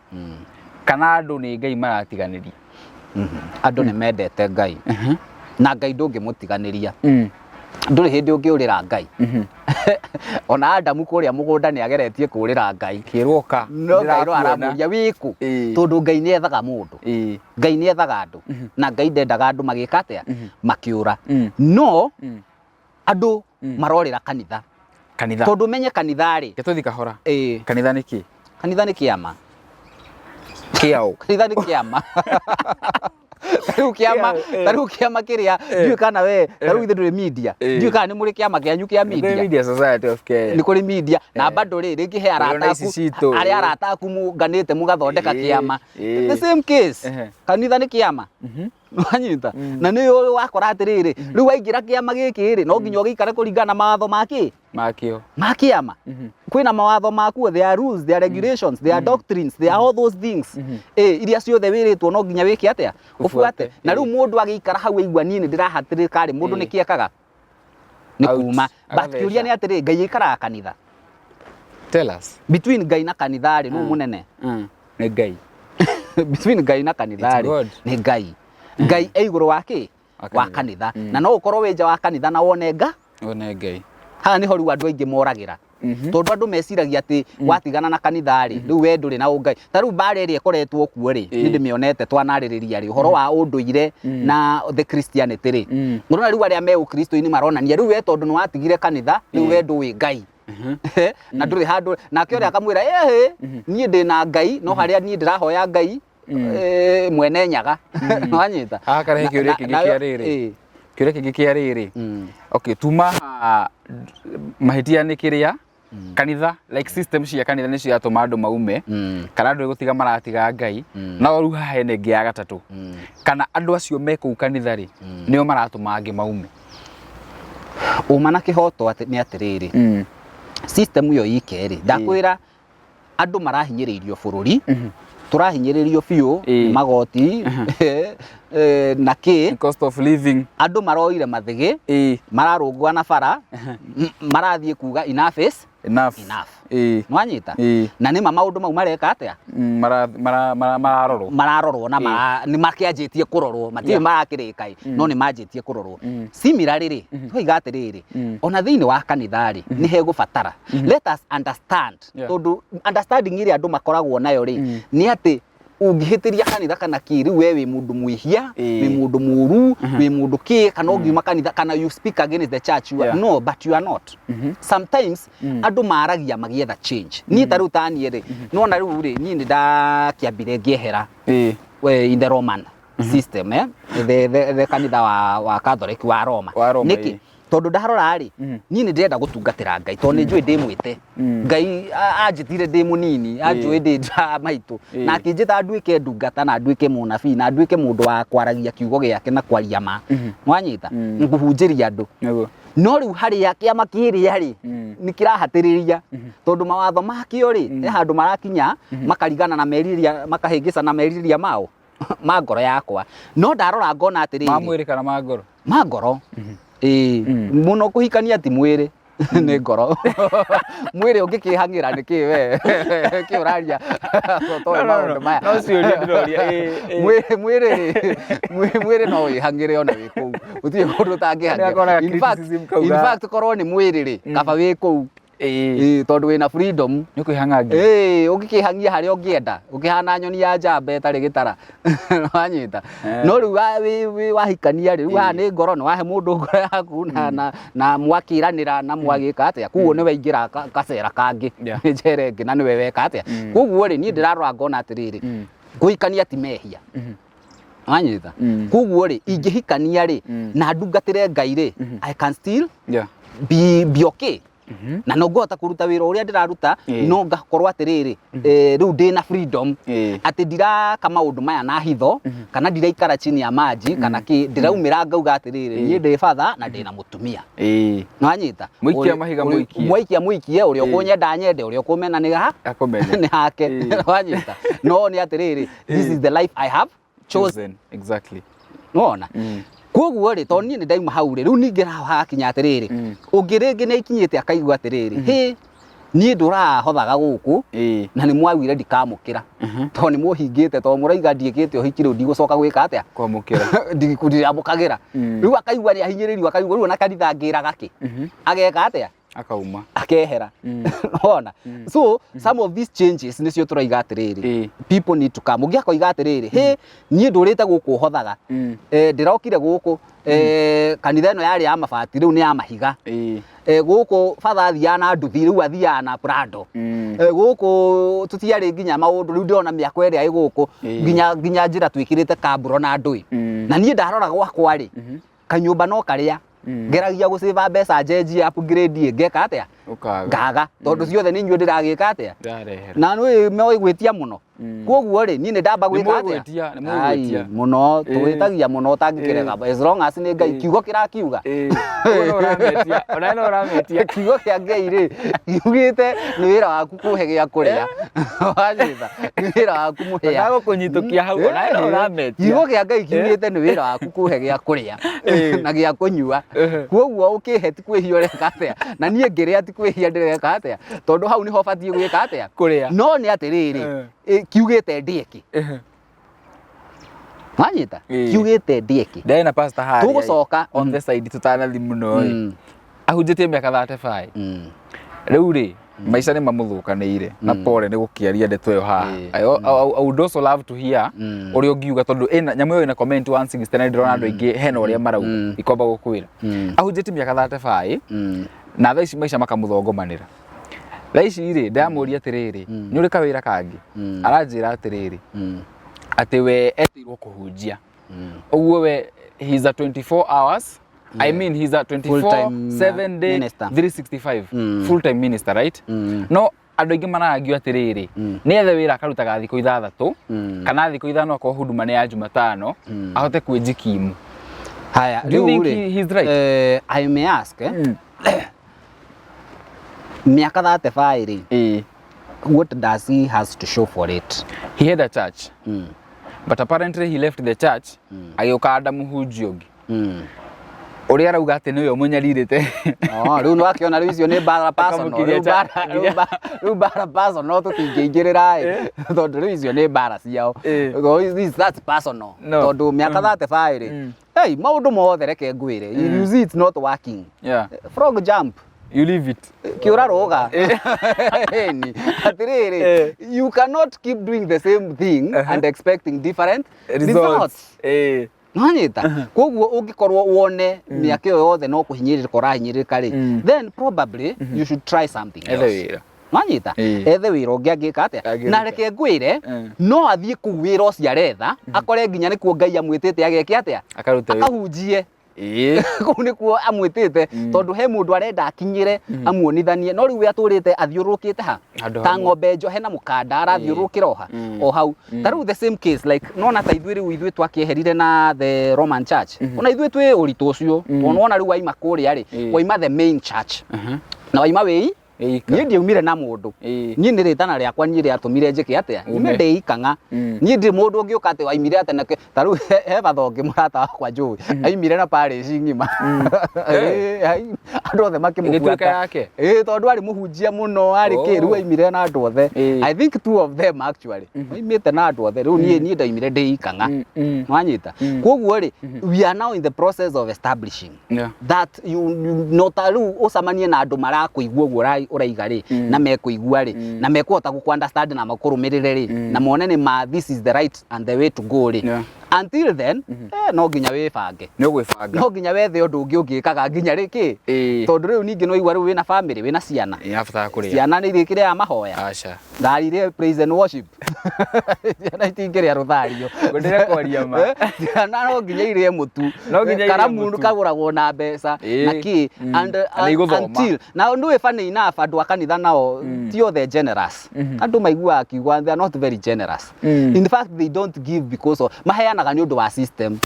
Speaker 2: kana andũ nĩ Ngai maratiganĩria?
Speaker 1: Andũ nĩ mendete Ngai na Ngai ndũngĩmũtiganĩria. Ndũrĩ hĩndĩ ũngĩũrĩra Ngai. Ona Adamu kũrĩa mũgũnda nĩ ageretie kũũrĩra Ngai.
Speaker 2: Kĩrwoka.
Speaker 1: No Ngai no aramũria wĩkũ, tondũ Ngai nĩ ethaga mũndũ. Ngai nĩ ethaga andũ na Ngai ndendaga andũ magĩka atĩa? Makĩũra. No andũ marorĩra kanitha.
Speaker 2: Kanitha.
Speaker 1: Tondũ menye kanitha rĩ.
Speaker 2: Reke tũthiĩ kahora. Kanitha nĩ kĩ?
Speaker 1: Kanitha nĩ kĩama.
Speaker 2: Kĩaũ?
Speaker 1: Kanitha nĩ kĩama. Tarĩu kĩama, tarĩu kĩama kĩrĩa, ndiũĩ kana we, tarĩu ithuĩ ndũrĩ media. Ndiũĩ kana nĩ mũrĩ kĩama kĩanyu kĩa media.
Speaker 2: Media Society of Kenya.
Speaker 1: Nĩ kũrĩ media na bado rĩ, rĩngĩ he arata
Speaker 2: ici
Speaker 1: aku,
Speaker 2: citũ,
Speaker 1: arĩa arata aku mũnganĩte mũgathondeka kĩama. The same case. Kanitha nĩ kĩama. Wanyita? Na nĩ ũĩ wakora atĩrĩrĩ, rĩu waingĩra kĩama gĩkĩ rĩ, no nginya ũgĩikare kũringana na mawatho ma kĩ?
Speaker 2: Makĩo.
Speaker 1: Ma kĩama. Kwĩna mawatho makuo, there are rules, there are regulations, there are doctrines, there are all those things. Iria ciothe wĩrĩtwo no nginya wĩke atĩa? Ũbuate. Na rĩu mũndũ agĩikara hau aigua niĩ nĩ ndĩrahatĩrĩka rĩ, mũndũ nĩkĩ ekaga? Nĩ kuma. But kĩũria nĩ atĩrĩ, Ngai aikaraga kanitha?
Speaker 2: Tell us.
Speaker 1: Between Ngai na kanitha rĩ, nũ mũnene?
Speaker 2: Nĩ Ngai.
Speaker 1: Between Ngai na kanitha rĩ, nĩ Ngai. Ngai e igũrũ wa kĩ? Wa kanitha. Na no ũkorwo wĩ nja wa kanitha na wone nga?
Speaker 2: Wone Ngai.
Speaker 1: Haha nĩho rĩu andũ aingĩ moragĩra. Tondũ andũ meciragia atĩ watigana na kanitha rĩ, rĩu we ndũrĩ na ũngai. Ta rĩu mbara ĩrĩa ĩkoretwo kuo rĩ, nĩ ndĩmĩonete twanarĩrĩria rĩ, ũhoro wa ũndũire na the Christianity rĩ. Ũrona rĩu arĩa me ũkristo-inĩ maronania rĩu we tondũ nĩ watigire kanitha, rĩu we ndũĩ Ngai. Na ndũrĩ handũ, nake ũrĩa akamwĩra, ĩhĩ, niĩ ndĩ na Ngai, no harĩa niĩ ndĩrahoya Ngai, mwene Nyaga. Wanyita?
Speaker 2: Haha karehe kĩũria kĩngĩ kĩa rĩrĩ. Kĩũria kĩngĩ kĩa rĩrĩ. Okay, tuma haha mahĩtia nĩ kĩrĩa kanitha, like system cia kanitha nĩcio iratũma andũ maume, kana andũ gũtiga maratiga Ngai. No rĩu haha hena ĩngĩ ya gatatũ, kana andũ acio me kũu kanitha rĩ, nĩo maratũma angĩ maume.
Speaker 1: Ũma na kĩhoto nĩ atĩrĩrĩ, system ĩyo ike rĩ, ndakwĩra andũ marahinyĩrĩirio bũrũri, tũrahinyĩrĩrio biũ nĩ magoti na kĩ,
Speaker 2: Cost of living.
Speaker 1: Andũ maroire mathĩgĩ, mararũngwa na bara, marathiĩ kuga enough is
Speaker 2: enough.
Speaker 1: Enough.
Speaker 2: Nĩwanyita?
Speaker 1: Na nĩma maũndũ mau mareka atĩa?
Speaker 2: Mararorwo.
Speaker 1: Mararorwo na nĩ makĩanjĩtie kũrorwo, matirĩ marakĩrĩka ĩ, no nĩ manjĩtie kũrorwo. Similarly rĩ, twaiga atĩrĩrĩ, ona thĩinĩ wa kanitha rĩ, nĩ hegũbatara. Let us understand. Tondũ understanding ĩrĩa andũ makoragwo nayo rĩ, nĩ atĩ ũngĩhĩtĩria kanitha kana kĩ, rĩu we wĩ mũndũ mwĩhia, wĩ mũndũ mũru, wĩ mũndũ kĩ, kana ũngiuma kanitha, kana you speak against the church, you are, no, but you are not. Sometimes andũ maragia magĩetha change. Niĩ ta rĩu ta niĩ rĩ, nĩwona rĩu rĩ, niĩ nĩ ndakĩambire ngĩehera we in the Roman system, the kanitha wa Catholic wa Roma.
Speaker 2: Wa Roma,
Speaker 1: Nĩkĩ? Tondũ ndarora rĩ, niĩ nĩ ndĩrenda gũtungatĩra Ngai tondũ nĩ njũĩ ndĩ mwĩte. Ngai anjĩtire ndĩ mũnini, anjũĩ ndĩ nja maitũ, na akĩnjĩta nduĩke ndungata na nduĩke mũnabii na nduĩke mũndũ wa kwaragia kiugo gĩake na kwaria ma. Nwanyita? Kũhunjĩria andũ. No rĩu harĩa kĩama kĩrĩa rĩ, nĩ kĩrahatĩrĩria tondũ mawatho makĩo rĩ, he handũ marakinya makarigana na merirĩria, makahĩngĩca na merirĩria mao ma ngoro yakwa. No ndarora ngona atĩrĩrĩ,
Speaker 2: ma mwĩrĩ kana ma ngoro?
Speaker 1: Ma ngoro. Ĩĩ, mũno kũhikania ti mwĩrĩ, nĩ ngoro. Mwĩrĩ ũngĩkĩhang'ĩra nĩ kĩ we? Kĩ ũraria? Toĩ maũndũ maya.
Speaker 2: No ciũria ndĩroria, ĩĩ.
Speaker 1: Mwĩrĩ rĩ, mwĩrĩ no wĩhang'ĩre ona wĩ kũu. Gũtirĩ kũndũ ũtangĩhang'ĩra.
Speaker 2: Nĩakoraga
Speaker 1: In fact,
Speaker 2: criticism kau
Speaker 1: in fact korwo nĩ mwĩrĩ rĩ, kaba wĩ kũu. Ĩĩ, tondũ wĩna freedom.
Speaker 2: Nĩ ũkwĩhang'angia.
Speaker 1: Ĩĩ, ũngĩkĩhang'ia harĩa ũngĩenda, ũkĩhana nyoni ya njamba ĩtarĩ gĩtara. Wanyita? No rĩu wahikania rĩ, rĩu haha nĩ ngoro, nĩ wahe mũndũ ngoro yaku na mwakĩranĩra na mwagĩka atĩa, koguo nĩ waingĩra gacera kangĩ, njera ĩngĩ na nĩwe weka atĩa. Koguo rĩ, niĩ ndĩrarora ngona atĩrĩrĩ, kũhikania ti mehia. Wanyita? Koguo rĩ, ingĩhikania rĩ, na ndungatĩre Ngai rĩ, I can still be okay. Na no ngũhota kũruta wĩra ũrĩa ndĩraruta, no ngakorwo atĩrĩrĩ, rĩu ndĩna freedom atĩ ndiraka maũndũ maya na hitho, kana ndiraikara chini ya maji kana kĩ. Ndĩraumĩra ngauga atĩrĩrĩ, niĩ ndĩ batha na ndĩna mũtumia. Nĩwanyita?
Speaker 2: Mũikia mahiga mũikie.
Speaker 1: Mwaikia mũikie, ũrĩa ũkũnyenda nyende, ũrĩa ũkũmena nĩ ha
Speaker 2: Akũmene.
Speaker 1: Nĩ hake. Nĩwanyita? No nĩ atĩrĩrĩ, this is the life I have chosen.
Speaker 2: Chosen. Exactly.
Speaker 1: Nĩwona? Koguo rĩ, tondũ niĩ nĩ ndauma hau rĩ, rĩu ningĩ haha hakinya atĩrĩrĩ, ũngĩ rĩngĩ nĩ aikinyĩte akaigua atĩrĩrĩ, hĩ, niĩ ndũrahothaga gũkũ na nĩ mwagire ndikamũkĩra tondũ nĩ mũhingĩte, tondũ mũraiga ndiĩkĩte ũhiki, rĩu ndigũcoka gwĩka atĩa?
Speaker 2: Kwamũkĩra.
Speaker 1: Ndiramũkagĩra. Rĩu akaigua nĩ ahinyĩrĩrio, akaigua rĩu ona kanitha ngĩraga kĩ, ageka atĩa?
Speaker 2: Akauma.
Speaker 1: Akehera. Ona so some of these changes nĩcio tũraiga atĩrĩrĩ, people need to come. Ũngĩ akoiga atĩrĩrĩ, hĩ, niĩ ndũrĩte gũkũ hothaga, ndĩrokire gũkũ, kanitha ĩno yarĩ ya mabati, rĩu nĩ ya mahiga. Gũkũ batha athiaga na nduthi, rĩu athiaga na Prado. Gũkũ tũtiarĩ nginya maũndũ, rĩu ndĩrona mĩako ĩrĩa ĩ gũkũ, nginya njĩra twĩkĩrĩte kamburo na ndũĩ. Na niĩ ndarora gwakwa rĩ, kanyũmba no karĩa ngeragia gũcĩva mbeca njenjie upgrade, ngeka atĩa?
Speaker 2: Ũkaga.
Speaker 1: Ngaga, tondũ ciothe nĩ inyuĩ ndĩragĩka atĩa?
Speaker 2: Ndarehera.
Speaker 1: Na nĩ moĩ gwĩtia mũno. Koguo rĩ, niĩ nĩ ndamba
Speaker 2: Nĩ
Speaker 1: gwĩka
Speaker 2: mũĩ
Speaker 1: atĩa?
Speaker 2: gwĩtia, nĩ mũĩ gwĩtia.
Speaker 1: Ai, mũno tũgwĩtagia mũno ũtangĩkĩrega, as long as nĩ Ngai kiugo kĩrakiuga.
Speaker 2: Ũguo no ũrametia. Ona no ũrametia.
Speaker 1: Kiugo kĩa Ngai rĩ, kiugĩte nĩ wĩra waku kũhe gĩa kũrĩa. Wanyita? Nĩ wĩra waku mũhĩa.
Speaker 2: Ndagũkũnyitũkia hau, ona no ũrametia.
Speaker 1: Kiugo kĩa Ngai kiugĩte nĩ wĩra waku kũhe gĩa kũrĩa na gĩa kũnyua. Koguo ũkĩhe ti kwĩhia ũreka atĩa, na niĩ ngĩrĩa ti kwĩhia ndĩreka atĩa, tondũ hau nĩho batiĩ gwĩka atĩa?
Speaker 2: Kũrĩa.
Speaker 1: No nĩ atĩrĩrĩ, kiugĩte ndĩe kĩ? Wanyita? Kiugĩte ndĩe kĩ?
Speaker 2: Ndarĩ na pastor harĩa.
Speaker 1: Tũgũcoka.
Speaker 2: On the side tutanathi mũno ĩ. Ahunjĩtie mĩaka 35. Rĩu rĩ, maica nĩ mamũthũkanĩire na pole nĩ gũkĩaria ndeto ĩyo haha. I would also love to hear ũrĩa ũngiuga, tondũ ĩna nyamũ ĩyo ĩna comment 160 na ndĩrona andũ aingĩ hena ũrĩa marauga. Ikomba gũkwĩra. Ahunjĩtie mĩaka 35 na thaa ici maica makamũthongomanĩra. Thaa ici rĩ, ndĩramũria atĩrĩrĩ, nĩ ũrĩ kawĩra kangĩ? Aranjĩra atĩrĩrĩ, atĩ we etĩirwo kũhunjia. Ũguo we he's a 24 hours, I mean, he's a 24
Speaker 1: Full-time,
Speaker 2: 7 day
Speaker 1: minister.
Speaker 2: 365 full time minister, right? No andũ aingĩ maragio atĩrĩrĩ, nĩ ethe wĩra akarutaga thikũ 6 kana thikũ 5, akorwo huduma nĩ ya Jumatano, ahote kwĩjikimu.
Speaker 1: Haya,
Speaker 2: Do you
Speaker 1: rĩu
Speaker 2: think
Speaker 1: rĩ,
Speaker 2: he's right?
Speaker 1: I may ask, mĩaka 35 rĩ, what does he has to show for it?
Speaker 2: He had a church, but apparently he left the church, agĩũka anda mũhunjia ũngĩ ũrĩa arauga atĩ nĩwe ũmũnyarirĩte.
Speaker 1: Oh, rĩu nĩwakĩona, rĩu icio nĩ mbara personal.
Speaker 2: Akamũkiria.
Speaker 1: Rĩu rĩu mbara personal tũtingĩingĩrĩra ĩ, tondũ rĩu icio nĩ mbara ciao. That's personal.
Speaker 2: No.
Speaker 1: Tondũ mĩaka 35 rĩ, hey, maũndũ mothe reke ngwĩre, if you see it's not working, frog jump.
Speaker 2: You leave it.
Speaker 1: Kiura rũga. Ĩni, atĩrĩrĩ, you cannot keep doing the same thing and expecting different results. Nwanyita? Koguo ũngĩkorwo wone mĩaka ĩyo yothe no kũhinyĩrĩrĩka ũrahinyĩrĩrĩka rĩ, then probably you should try something
Speaker 2: Ethe
Speaker 1: else.
Speaker 2: wĩra.
Speaker 1: Nwanyita? Ethe wĩra ũngĩ angĩka atĩa?
Speaker 2: Angĩruta.
Speaker 1: Na reke ngwĩre, no athiĩ kũu wĩra ũcio aretha, akore nginya nĩkuo Ngai amwĩtĩte ageke atĩa?
Speaker 2: Akarute wĩra.
Speaker 1: Akahunjie. Kũu nĩkuo amwĩtĩte, tondũ he mũndũ arenda akinyĩre amuonithanie, no rĩu we atũrĩte athiũrũrũkĩte ha
Speaker 2: Handũ
Speaker 1: ta
Speaker 2: hamwe.
Speaker 1: ng'ombe njohe na mũkanda, arathiũrũrũkĩra o ha o hau. Ta rĩu the same case, like nona ta ithuĩ rĩu, ithuĩ twakĩeherire na the Roman Church, ona ithuĩ twĩ ũritũ ũcio, tondũ wona rĩu waima kũrĩa rĩ, waima the main church na waima wĩi.
Speaker 2: Ĩika.
Speaker 1: Niĩ ndiaumire na mũndũ. Niĩ nĩ rĩtana rĩakwa niĩ rĩatũmire njĩke atĩa?
Speaker 2: Ume.
Speaker 1: Nyume ndĩ ikang'a. Niĩ ndirĩ mũndũ ũngĩũka atĩ waimire atĩ na ta rĩu he batho ũngĩ mũrata wakwa njũĩ aimire na parish ng'ima. Andũ othe makĩmũbuata.
Speaker 2: Ĩgĩtuĩka yake?
Speaker 1: Ĩĩ, tondũ arĩ mũhunjia mũno, arĩ kĩ, rĩu aimire na andũ othe. I think two of them actually maimĩte na andũ othe. Rĩu niĩ ndaimire ndĩ ikang'a. Wanyita? Koguo rĩ, we are now in the process of establishing that you no ta rĩu ũcemanie na andũ marakũigua ũguo ũraiga rĩ, na mekũigua rĩ, na mekũhota gũkũ understand na makũrũmĩrĩre rĩ, na mone nĩ ma this is the right and the way to go rĩ. Until then, no nginya wĩbange.
Speaker 2: Nĩ ũgwĩbanga.
Speaker 1: No nginya wethe ũndũ ũngĩ ũngĩkaga nginya rĩkĩ. Tondũ rĩu ningĩ no igua rĩu wĩna family, wĩna ciana.
Speaker 2: Irabatara kũrĩa.
Speaker 1: Ciana nĩ irĩkĩrĩaga mahoya.
Speaker 2: Aca.
Speaker 1: Ngari iria praise and worship. Ciana itingĩrĩa rũthario.
Speaker 2: Ngwendire kwaria ma.
Speaker 1: Ciana no nginya irĩe mũtu.
Speaker 2: No nginya irĩe
Speaker 1: Karamu
Speaker 2: mũtu.
Speaker 1: kagũragwo na mbeca. Na kĩ. And,
Speaker 2: Na nĩ igũthoma.
Speaker 1: until na nĩ funny enough andũ a kanitha nao ti othe generous. Andũ maiguaga kiugo they are not very generous. In fact they don't give because of maheanaga nĩ ũndũ wa system.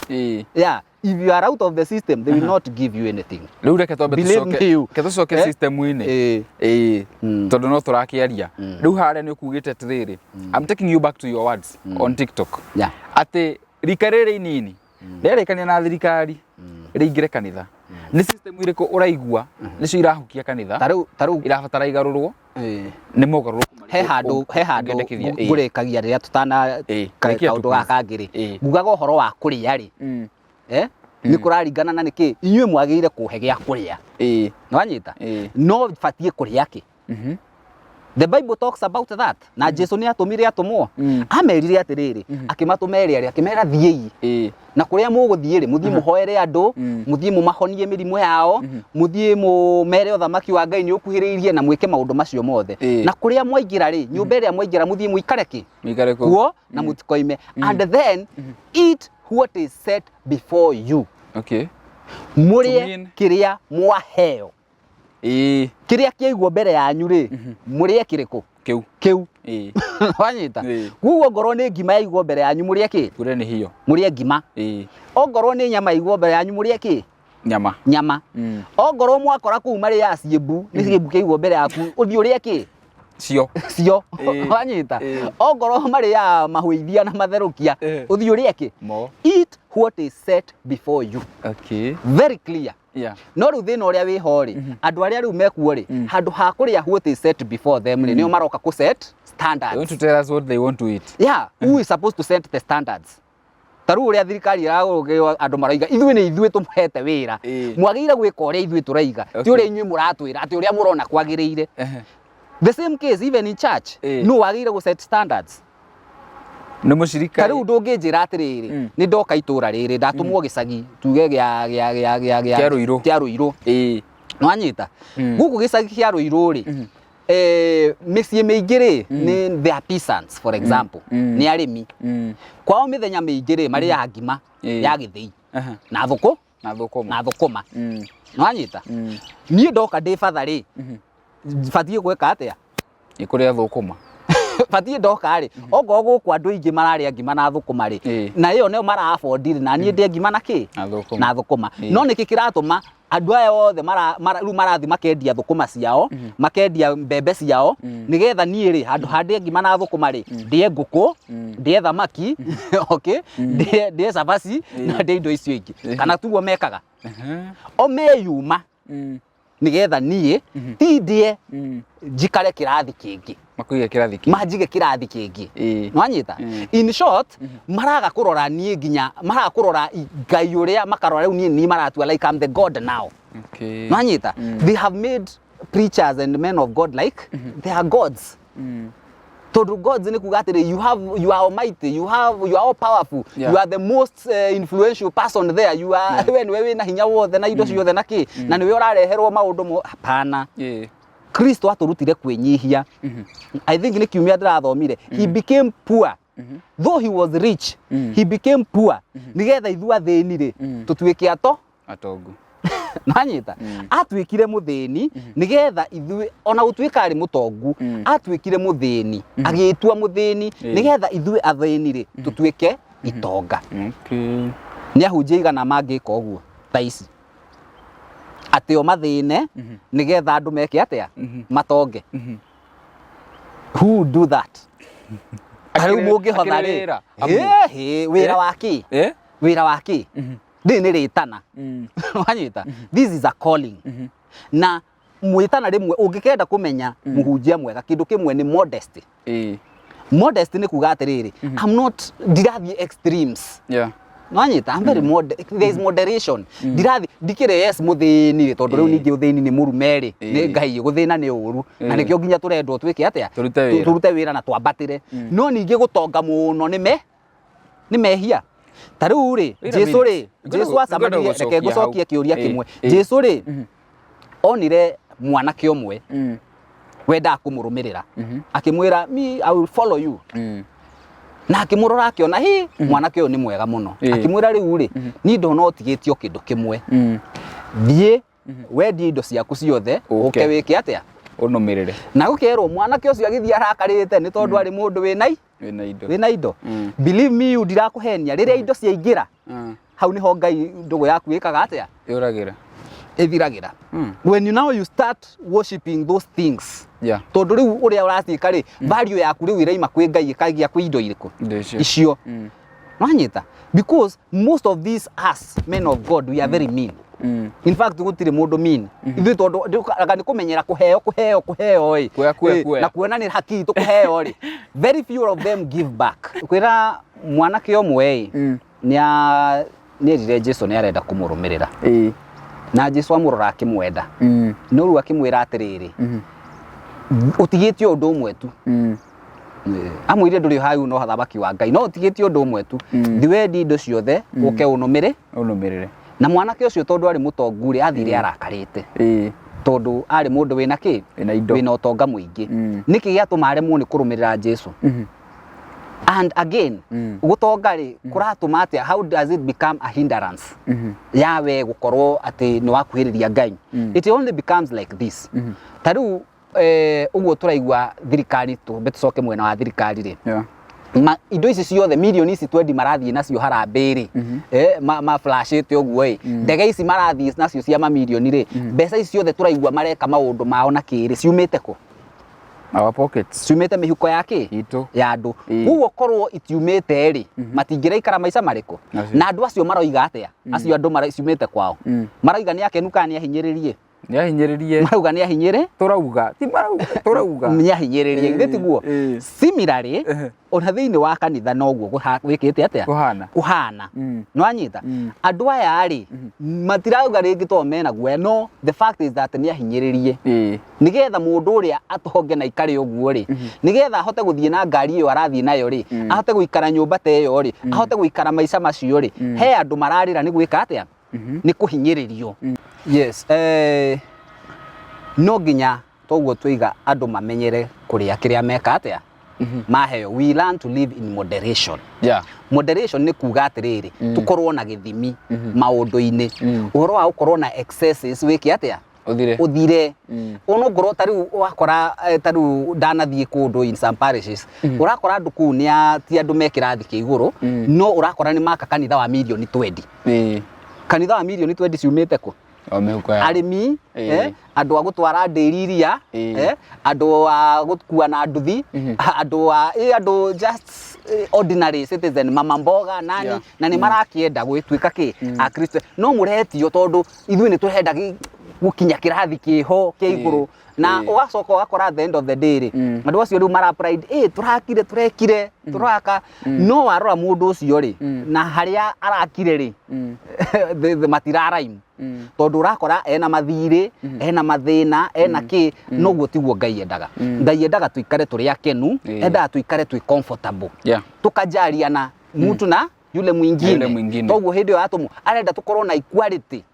Speaker 1: Yeah, if you are out of the system they will not give you anything.
Speaker 2: Rĩu reke twambe
Speaker 1: Believe
Speaker 2: tũcoke
Speaker 1: me you.
Speaker 2: reke tũcoke
Speaker 1: Eh?
Speaker 2: system-inĩ.
Speaker 1: Ĩĩ.
Speaker 2: Ĩĩ. Tondũ no tũrakĩaria. Rĩu harĩa nĩ ũkugĩte atĩrĩrĩ, I'm taking you back to your words on TikTok.
Speaker 1: Yeah.
Speaker 2: Atĩ rika rĩrĩ inini rĩarĩkania na thirikari rĩingĩre kanitha. Nĩ system irĩkũ ũraigua nĩcio irahukia kanitha
Speaker 1: Ta rĩu ta rĩu
Speaker 2: irabatara igarũrwo
Speaker 1: ĩĩ.
Speaker 2: nĩ mogarũrũku marĩkũ
Speaker 1: He handũ he handũ
Speaker 2: ũngĩendekithia? Ĩĩ.
Speaker 1: ngũrĩkagia rĩrĩa tutana
Speaker 2: Ĩĩ, rĩkia tu
Speaker 1: kaũndũ gaka ngĩ rĩ,
Speaker 2: Ĩĩ.
Speaker 1: ngugaga ũhoro wa kũrĩa rĩ, nĩ kũraringana na nĩkĩ inyuĩ mwagĩrĩire kũhe gĩa kũrĩa. Nĩwanyita? No batiĩ kũrĩa kĩ? The Bible talks about that. Na Jesu nĩ atũmire atũmwo. Amerire atĩrĩrĩ, akĩmatũma erĩ arĩa, akĩmera thiĩi. Na kũrĩa mũgũthiĩ rĩ, mũthiĩ mũhoere andũ, mũthiĩ mũmahonie mĩrimũ yao, mũthiĩ mũmere ũthamaki wa Ngai nĩ ũkuhĩrĩirie na mwĩke maũndũ macio mothe. Na kũrĩa mwaingĩra rĩ, nyũmba ĩrĩa mwaingĩra mũthiĩ mũikare kĩ?
Speaker 2: Mũikare kũu.
Speaker 1: Kuo na mũtikoime. And then eat what is set before you.
Speaker 2: Okay.
Speaker 1: Mũrĩe
Speaker 2: To mean-
Speaker 1: kĩrĩa mwaheo. Kĩrĩa kĩaigwo mbere yanyu rĩ, mũrĩe kĩrĩkũ?
Speaker 2: Kĩu.
Speaker 1: Kĩu. Wanyita? Koguo ngorwo nĩ ngima yaigwo mbere yanyu mũrĩe kĩ?
Speaker 2: Kure nĩ hiyo.
Speaker 1: Mũrĩe ngima. Ongorwo nĩ nyama yaigwo mbere yanyu mũrĩe kĩ?
Speaker 2: Nyama.
Speaker 1: Nyama. Ongorwo mwakora kũu marĩaga ciĩmbu, nĩ ciĩmbu kĩaigwo mbere yaku, ũthiĩ ũrĩe kĩ?
Speaker 2: Cio.
Speaker 1: Cio. Wanyita? Ongorwo marĩaga mahũithia na matherũkia, ũthiĩ ũrĩe kĩ?
Speaker 2: Mo.
Speaker 1: Eat what is set before you.
Speaker 2: Okay.
Speaker 1: Very clear.
Speaker 2: Yeah.
Speaker 1: No rĩu thĩna ũrĩa wĩho rĩ, andũ arĩa rĩu mekuo rĩ, handũ ha kũrĩa what is set before them rĩ, nĩo maroka kũ set standards.
Speaker 2: They want to tell us what they want to eat.
Speaker 1: Yeah, who is supposed to set the standards? Ta rĩu ũrĩa thirikari ĩragũrũkĩrwo andũ maroiga ithuĩ nĩ ithuĩ tũmũhete wĩra. Mwagĩrĩire gwĩka ũrĩa ithuĩ tũraiga, ti ũrĩa inyuĩ mũratwĩra atĩ ũrĩa mũrona kwagĩrĩire. The same case even in church, nũ wagĩrĩire gũ set standards?
Speaker 2: Nĩ mũcirika.
Speaker 1: Ta rĩu ndũngĩnjĩra atĩrĩrĩ, nĩ ndoka itũra rĩrĩ, ndatũmwo gĩcagi tuge gĩa gĩa gĩa gĩa gĩa
Speaker 2: Kĩa Ruiru.
Speaker 1: Kĩa Ruiru. Nĩwanyita? Gũkũ gĩcagi kĩa Ruiru rĩ, mĩciĩ mĩingĩ rĩ, nĩ they are peasants for example, nĩ arĩmi. Kwao mĩthenya mĩingĩ rĩ, marĩaga ngima ya gĩthĩi na thũkũ
Speaker 2: Na thũkũma.
Speaker 1: Na thũkũma. Nĩwanyita? Niĩ ndoka ndĩ batha rĩ, batiĩ gwĩka atĩa?
Speaker 2: Nĩ kũrĩa thũkũma.
Speaker 1: Batiĩ ndoka rĩ, ongorwo gũkũ andũ aingĩ mararĩa ngima na thũkũma rĩ, na ĩyo nĩyo mara afford rĩ, na niĩ ndĩe ngima na kĩ?
Speaker 2: Na thũkũma.
Speaker 1: Na thũkũma. No nĩkĩ kĩratũma andũ aya othe rĩu marathiĩ makendia thũkũma ciao, makendia mbembe ciao, nĩgetha niĩ rĩ, handũ ha ndĩe ngima na thũkũma rĩ, ndĩe ngũkũ, ndĩe thamaki, okay, ndĩe cabaci, na ndĩe indo icio ingĩ. Kana tiguo mekaga? O meyuma nĩgetha niĩ ti ndĩe njikare kĩrathi kĩngĩ.
Speaker 2: Makũige kĩrathi kĩngĩ.
Speaker 1: Manjige kĩrathi kĩngĩ. Nĩwanyita? In short, maraga kũrora niĩ nginya maraga kũrora Ngai ũrĩa makarora rĩu niĩ niĩ maratua like I'm the God now.
Speaker 2: Okay.
Speaker 1: Nĩwanyita? They have made preachers and men of God like they are gods. Tondũ gods nĩ kuga atĩrĩ, you are almighty, you are all powerful, you are the most influential person there, you are we nĩwe wĩna hinya wothe na indo ciothe na kĩ, na nĩwe ũrareherwo maũndũ mo hapana. Kristo atũrutire kwĩnyihia. I think nĩ kiumia ndĩrathomire, he became poor though he was rich. He became poor nĩgetha ithuĩ athĩni rĩ tũtuĩke ato
Speaker 2: Atongu.
Speaker 1: Nanyita? Atuĩkire mũthĩni nĩgetha ithuĩ, ona gũtuĩka arĩ mũtongu, atuĩkire mũthĩni, agĩĩtua mũthĩni nĩgetha ithuĩ athĩni rĩ tũtuĩke itonga.
Speaker 2: Okay.
Speaker 1: Nĩ ahunjia igana mangĩka ũguo tha ici, atĩ o mathĩne nĩgetha andũ meke atĩa? Matonge. Who would do that? Ta rĩu mũngĩhotha
Speaker 2: Akĩrĩ
Speaker 1: rĩ
Speaker 2: wĩra, amu.
Speaker 1: Ĩ, wĩra wa kĩ? Wĩra wa kĩ? Rĩrĩ nĩ rĩtana. Wanyita? This is a calling. Na mwĩtana rĩmwe ũngĩkenda kũmenya mũhunjia mwega, kĩndũ kĩmwe nĩ modesty. Modesty nĩ kuga atĩrĩrĩ, I'm not, ndirathiĩ extremes. Nwanyita? I'm very there is moderation. Ndirathi ndikĩrĩ yes mũthĩni rĩ, tondũ rĩu ningĩ ũthĩni nĩ mũrume rĩ, nĩ Ngai gũthĩna nĩ ũru. Na nĩkĩo nginya tũrendwo twĩke atĩa?
Speaker 2: Tũrute wĩra.
Speaker 1: Tũrute wĩra na twambatĩre. No ningĩ gũtonga mũno nĩ mehia. Ta rĩu rĩ,
Speaker 2: Wait a
Speaker 1: Jesu rĩ,
Speaker 2: minute.
Speaker 1: Jesu
Speaker 2: Ngwenda
Speaker 1: acamanirie, reke
Speaker 2: gũcokia
Speaker 1: ngũcokie
Speaker 2: hau.
Speaker 1: kĩũria
Speaker 2: Ĩĩ,
Speaker 1: kĩmwe.
Speaker 2: ĩĩ.
Speaker 1: Jesu rĩ, onire mwanake ũmwe wendaga kũmũrũmĩrĩra, akĩmwĩra, "Me, I will follow you." Na akĩmũrora akĩona hi mwanake ũyũ nĩ mwega mũno. Akĩmwĩra, "Rĩu rĩ, niĩ ndona ũtigĩtio kĩndũ kĩmwe. Thiĩ wendie indo ciaku ciothe,
Speaker 2: Ũke.
Speaker 1: ũke wĩke atĩa?"
Speaker 2: Ũnũmĩrĩre.
Speaker 1: Na gũkerwo mwanake ũcio agĩthiĩ arakarĩte nĩ tondũ arĩ mũndũ wĩna
Speaker 2: Wĩna indo.
Speaker 1: Wĩna indo. Believe me you, ndirakũhenia, rĩrĩa indo ciaingĩra, hau nĩho Ngai ndũgũ yaku ĩkaga atĩa?
Speaker 2: Yũragĩra.
Speaker 1: Ĩthiragĩra. When you now you start worshiping those things, tondũ rĩu ũrĩa ũraciĩka rĩ, value yaku rĩu ĩraima kwĩ Ngai ĩkagia kwĩ indo irĩkũ?
Speaker 2: Indo icio.
Speaker 1: Icio. Nwanyita? Because most of these, us men of God, we are very mean. In fact, gũtirĩ mũndũ mean ithuĩ, tondũ anga nĩ kũmenyera kũheo, kũheo, kũheo ĩ.
Speaker 2: Kuoya, kuoya,
Speaker 1: Ĩ,
Speaker 2: kuoya.
Speaker 1: Na kuona nĩ haki itũ kũheo rĩ, very few of them give back. Kwĩra mwanake ũmwe ĩ, nĩ nĩerire Jesu nĩ arenda kũmũrũmĩrĩra, na Jesu amũrora akĩmwenda, no rĩu akĩmwĩra atĩrĩrĩ, "Ũtigĩtie ũndũ ũmwe tu." Amwĩrire, "Ndũrĩ hau no thamaki wa Ngai, no ũtigĩtie ũndũ ũmwe tu. Thiĩ wendie indo ciothe, ũke ũnũmĩrĩ."
Speaker 2: Ũnũmĩrĩre.
Speaker 1: Na mwanake ũcio, tondũ arĩ mũtongu rĩ, athire arakarĩte, tondũ arĩ mũndũ wĩna kĩ?
Speaker 2: Wĩna indo.
Speaker 1: Wĩna ũtonga mũingĩ. Nĩkĩ gĩatũma aremwo nĩ kũrũmĩrĩra Jesu? And again, gũtonga rĩ, kũratũma atĩa? How does it become a hindrance ya we gũkorwo atĩ nĩ wakuhĩrĩria Ngai? It only becomes like this. Ta rĩu ũguo tũraigua thirikari, tũmbe tũcoke mwena wa thirikari rĩ, indo ici ciothe, mirioni ici twendi marathiĩ nacio harambĩ rĩ, ma flashĩte ũguo ĩ, ndege ici marathiĩ nacio cia mamirioni rĩ, mbeca ici ciothe tũraigua mareka maũndũ mao na kĩrĩ, ciumĩte kũ?
Speaker 2: Our pockets.
Speaker 1: Ciumĩte mĩhuko ya kĩ?
Speaker 2: Itũ.
Speaker 1: Ya andũ. Koguo korwo itiumĩte rĩ, matingĩraikara maica marĩkũ?
Speaker 2: Macio.
Speaker 1: Na andũ acio maroiga atĩa? Acio andũ ciumĩte kwao marauga nĩ akenu kana nĩ ahinyĩrĩrie?
Speaker 2: Nĩ ahinyĩrĩrie.
Speaker 1: Marauga nĩ ahinyĩrĩ.
Speaker 2: Tũrauga. Ti marauga. Tũrauga.
Speaker 1: Nĩ ahinyĩrĩrie, githĩ tiguo?
Speaker 2: Ĩĩ.
Speaker 1: Similarly, ona thĩinĩ wa kanitha noguo gwĩkĩte atĩa?
Speaker 2: Kũhana.
Speaker 1: Kũhana. Nĩwanyita? Andũ aya rĩ, matirauga rĩngĩ tondũ mena guoya, no the fact is that nĩ ahinyĩrĩrie. Nĩgetha mũndũ ũrĩa atonge na ikare ũguo rĩ, nĩgetha ahote gũthiĩ na ngari ĩyo arathiĩ nayo rĩ, ahote gũikara nyũmba ta ĩyo rĩ, ahote gũikara maica macio rĩ, he andũ mararĩra nĩ gwĩka atĩa? Nĩ kũhinyĩrĩrio. Yes, no nginya toguo twiga andũ mamenyere kũrĩa kĩrĩa meka atĩa maheo. We learn to live in moderation. Moderation nĩ kuga atĩrĩrĩ, tũkorwo na gĩthimi maũndũ-inĩ. Ũhoro wa gũkorwo na excesses wĩke atĩa?
Speaker 2: Ũthire.
Speaker 1: Ũthire. Onokorwo ta rĩu wakora ta rĩu ndanathiĩ kũndũ in some parishes, ũrakora andũ kũu nĩ ti andũ me kĩrathi kĩa igũrũ, no ũrakora nĩ maka kanitha wa mirioni 20. Kanitha wa mirioni 20 ciumĩte kũ?
Speaker 2: O mĩhuko yao.
Speaker 1: Arĩmi, andũ a gũtwara ndĩri iria, andũ a gũkua na nduthi, andũ a andũ just ordinary citizen, mama mboga nani, na nĩ marakĩenda gwĩtuĩka kĩ akristo, no mũretio tondũ ithuĩ nĩ tũrenda gũkinya kĩrathi kĩho kĩa igũrũ, na ũgacoka ũgakora at the end of the day rĩ, andũ acio rĩu mara pride tũrakire, tũrekire, tũraka, no warora mũndũ ũcio rĩ, na harĩa arakire rĩ, matiraraimu, tondũ ũrakora ena mathirĩ, ena mathĩna, ena kĩ. Noguo tiguo Ngai endaga. Ngai endaga tũikare tũrĩ akenu, endaga tũikare twĩ comfortable, tukajaliana mtu na yule mwingine.
Speaker 2: Yule mwingine.
Speaker 1: Toguo hĩndĩ ĩyo yatũmwo arenda tũkorwo na equality.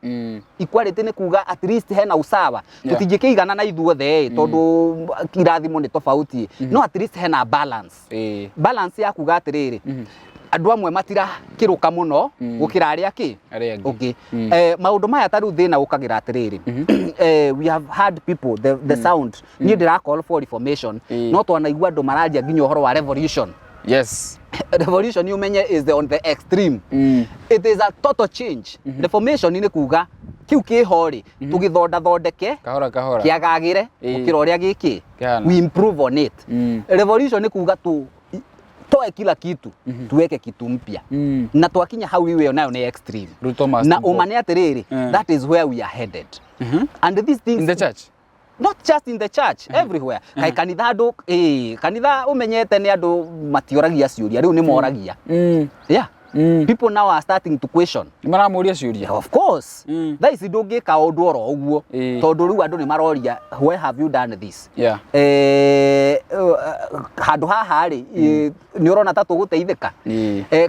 Speaker 1: Equality nĩ kuga at least hena usawa. Tũtingĩkĩigana na ithuothe ĩ, tondũ irathimo nĩ tofauti, no at least hena balance. Balance ya kuga atĩrĩrĩ, andũ amwe matirakĩrũka mũno gũkĩra arĩa kĩ
Speaker 2: Arĩa angĩ.
Speaker 1: Ũngĩ. Maũndũ maya ta rĩu thĩna ũkagĩra atĩrĩrĩ, we have had people, the sound, niĩ ndĩra call for reformation, no twanaigua andũ mararia nginya ũhoro wa revolution. Revolution, umenye, is on the extreme. It is a total change. Reformation nĩ kuga kiu kĩho rĩ, tũgĩthondathondeke
Speaker 2: Kahora kahora.
Speaker 1: kĩagagĩre gũkĩra ũrĩa gĩkĩ.
Speaker 2: Kĩhana.
Speaker 1: We improve on it. Revolution nĩ kuga tu toe kila kitu, tuweke kitu mpya. Na twakinya hau rĩu, ĩyo nayo nĩ extreme.
Speaker 2: Ruto must
Speaker 1: Na
Speaker 2: go.
Speaker 1: ũma nĩ atĩrĩrĩ, that is where we are headed, and these things
Speaker 2: In the church.
Speaker 1: Not just in the church, everywhere. Kaĩ kanitha andũ, kanitha ũmenyete nĩ andũ matioragia ciũria, rĩu nĩ moragia. Yeah. People now are starting to question.
Speaker 2: Nĩ maramũria ciũria.
Speaker 1: Of course. Thaa ici ndũngĩka ũndũ oro ũguo, tondũ rĩu andũ nĩ maroria, why have you done this? Handũ haha rĩ, nĩ ũrona ta tũgũteithĩka?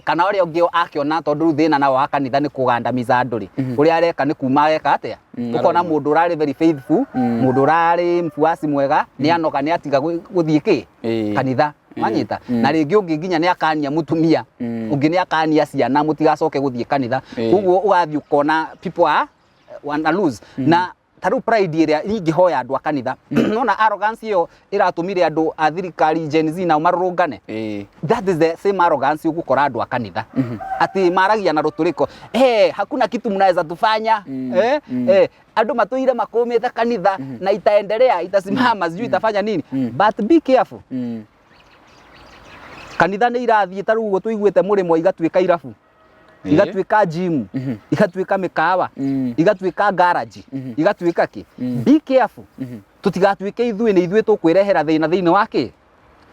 Speaker 1: Kana ũrĩa ũngĩ akĩona, tondũ rĩu thĩna nao wa kanitha nĩ kũgandamiza andũ rĩ, ũrĩa areka nĩ kuma eka atĩa? Ũkona mũndũ ũrarĩ very faithful, mũndũ ũrarĩ mfuasi mwega, nĩ anoga, nĩ atiga gũthiĩ kĩ kanitha. Wanyita? Na rĩngĩ ũngĩ nginya nĩ akania mũtumia, ũngĩ nĩ akania ciana mũtigacoke gũthiĩ kanitha. Koguo ũgathiĩ ũkona people are wana lose. Na ta rĩu pride ĩrĩa ingĩhoya andũ a kanitha, nona arrogance ĩyo ĩratũmire andũ a thirikari Gen Z nao marũrũngane, that is the same arrogance ũgũkora andũ a kanitha, atĩ maragia na rũtũrĩko, hey, hakuna kitu mnaweza tufanya. Andũ matũire makũmĩte kanitha na itaendelea, itasimama, sijui itafanya nini. But be careful. Kanitha nĩ irathiĩ ta rĩu ũguo tũiguĩte mũrĩmo, igatuĩka irabu, igatuĩka gym, igatuĩka mĩkawa, igatuĩka garage, igatuĩka kĩ. Be careful, tũtigatuĩke ithuĩ nĩ ithuĩ tũkwĩrehera thĩna thĩinĩ wa kĩ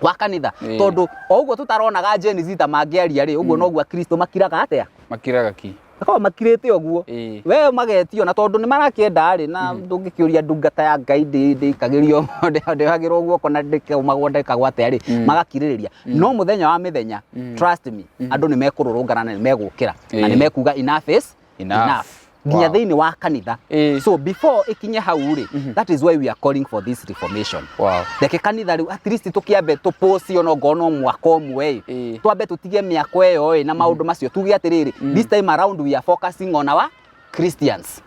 Speaker 1: wa kanitha, tondũ o ũguo tũtaronaga Gen Z ta mangĩaria rĩ, ũguo noguo Akristo makiraga atĩa?
Speaker 2: Makiraga ki.
Speaker 1: Makoragwo makirĩte ũguo. We magetio na tondũ nĩ marakĩenda rĩ, na ndũngĩkĩũria ndungata ya Ngai ndĩikagĩrio, ndĩohagĩrwo guoko na ndĩkaumagwo, ndĩkagwo atĩa rĩ, magakirĩrĩria. No mũthenya wa mĩthenya, trust me, andũ nĩ mekũrũrũngana na nĩ megũkĩra na nĩ mekuga enough is
Speaker 2: enough.
Speaker 1: Enough nginya thĩinĩ wa kanitha. So before ĩkinye hau rĩ, that is why we are calling for this reformation. Reke kanitha rĩu at least tũkĩambe tũpũci ona ongorwo no mwaka ũmwe ĩ, twambe tũtige mĩako ĩyo ĩ na maũndũ macio, tuge atĩrĩrĩ, this time around we are focusing on our Christians.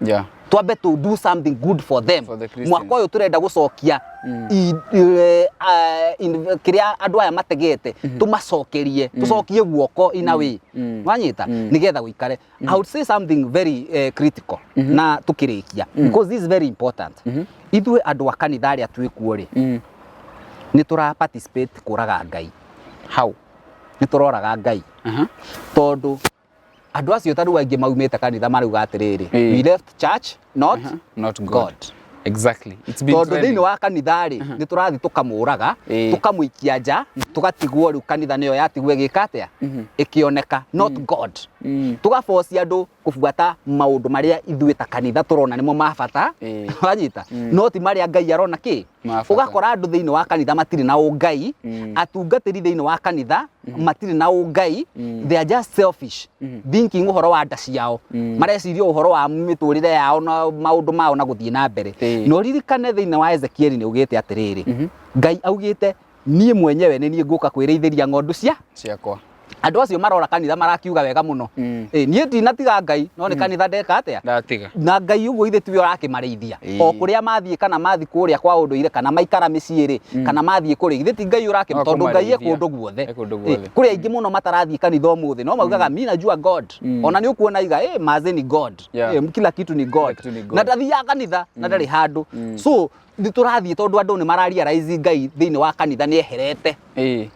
Speaker 1: Twambe to do something good for them.
Speaker 2: For the Christians.
Speaker 1: Mwaka ũyũ tũrenda gũcokia kĩrĩa andũ aya mategete, tũmacokerie, tũcokie guoko in a way. Wanyita? Nĩgetha gũikare. I would say something very critical na tukĩrĩkia, because this is very important. Ithuĩ andũ a kanitha arĩa twĩkuo rĩ, nĩ tũra participate kũraga Ngai.
Speaker 2: How?
Speaker 1: Nĩ tũroraga Ngai, tondũ andũ acio ta rĩu aingĩ maumĩte kanitha marauga atĩrĩrĩ, we left church, not,
Speaker 2: not God.
Speaker 1: God.
Speaker 2: Exactly. It's been
Speaker 1: Tondũ
Speaker 2: trending.
Speaker 1: thĩinĩ wa kanitha rĩ, nĩ tũrathiĩ tũkamũraga, tũkamũikia nja, tũgatigwo rĩu kanitha nĩyo yatigwo ĩgĩka atĩa? Ĩkĩoneka, not God. Tũgabocia andũ kũbuata maũndũ marĩa ithuĩ ta kanitha tũrona nĩmo ma bata. Wanyita? No ti marĩa Ngai arona kĩ
Speaker 2: Ma bata.
Speaker 1: Ũgakora andũ thĩinĩ wa kanitha matirĩ na ũngai, atungatĩri thĩinĩ wa kanitha matirĩ na ũngai. They are just selfish thinking, ũhoro wa nda ciao, mareciria ũhoro wa mĩtũrĩre yao na maũndũ mao na gũthiĩ na mbere. Na ũririkane thĩinĩ wa Ezekieli nĩ augĩte atĩrĩrĩ, Ngai augĩte, niĩ mwenyewe nĩ niĩ ngũka kwĩrĩithĩria ng'ondu cia
Speaker 2: ciakwa.
Speaker 1: Andũ acio marora kanitha marakiuga wega mũno. Ĩ, niĩ ndinatiga Ngai, no nĩ kanitha ndeka atĩa?
Speaker 2: Ndatiga.
Speaker 1: Na Ngai ũguo ithe tiwe ũrakĩmarĩithia? O kũrĩa mathiĩ, kana mathiĩ kũrĩa kwa ũndũire, kana maikara mĩciĩ rĩ, kana mathiĩ kũrĩ, ithe ti Ngai ũrakĩ
Speaker 2: No
Speaker 1: tondũ Ngai e
Speaker 2: kũmarĩithia.
Speaker 1: kũndũ guothe.
Speaker 2: E kũndũ guothe.
Speaker 1: Kũrĩ aingĩ mũno matarathiĩ kanitha ũmũthĩ, no maugaga, mi najua God. Ona nĩ ũkuona iga, maze ni God. Kila kitu ni God.
Speaker 2: Kila kitu ni God.
Speaker 1: Na ndathiaga kanitha na ndarĩ handũ. So nĩ tũrathiĩ, tondũ andũ nĩ mararealize Ngai thĩinĩ wa kanitha nĩ eherete.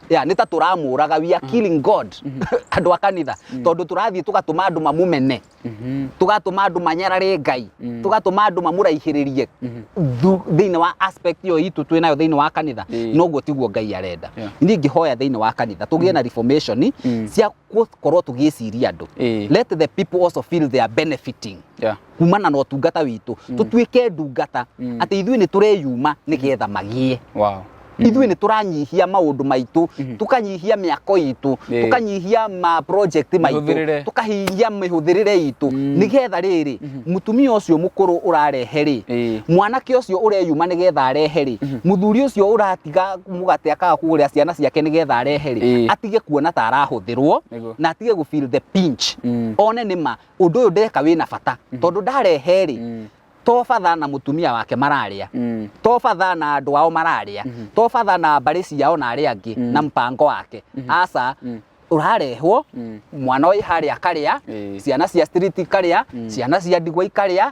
Speaker 1: Ya nĩ ta tũramũraga, we are killing God, andũ a kanitha, tondũ tũrathiĩ tũgatũma andũ mamũmene, tũgatũma andũ manyarare Ngai, tũgatũma andũ mamũraihĩrĩrie thĩinĩ wa aspect ĩyo itũ twĩ nayo thĩinĩ wa kanitha. Noguo tiguo Ngai arenda. Niĩ ngĩhoya thĩinĩ wa kanitha tũgĩe na reformation cia gũkorwo tũgĩciria andũ. Let the people also feel they are benefiting kumana na ũtungata witũ. Tũtuĩke ndungata, atĩ ithuĩ nĩ tũreyuma nĩgetha magĩe. Ithuĩ nĩ tũranyihia maũndũ maitũ, tũkanyihia mĩako itũ, tũkanyihia ma project maitũ,
Speaker 2: Mĩhũthĩrĩre.
Speaker 1: tũkahingia mĩhũthĩrĩre itũ, nĩgetha rĩrĩ mũtumia ũcio mũkũrũ ũrarehe rĩ, mwanake ũcio ũreyuma nĩgetha arehe rĩ, mũthuri ũcio ũratiga mũgate akaga kũgũrĩra ciana ciake nĩgetha arehe rĩ, atige kuona ta arahũthĩrwo, na atige gũ feel the pinch, one nĩma ũndũ ũyũ ndeka wĩna bata, tondũ ndarehe rĩ, to batha na mũtumia wake mararĩa, to batha na andũ ao mararĩa, to batha na mbarĩ ciao na arĩa angĩ na mpango wake, aca, ũrarehwo mwana wĩ harĩa akarĩa, ciana cia street ikarĩa, ciana cia ndigwa ikarĩa,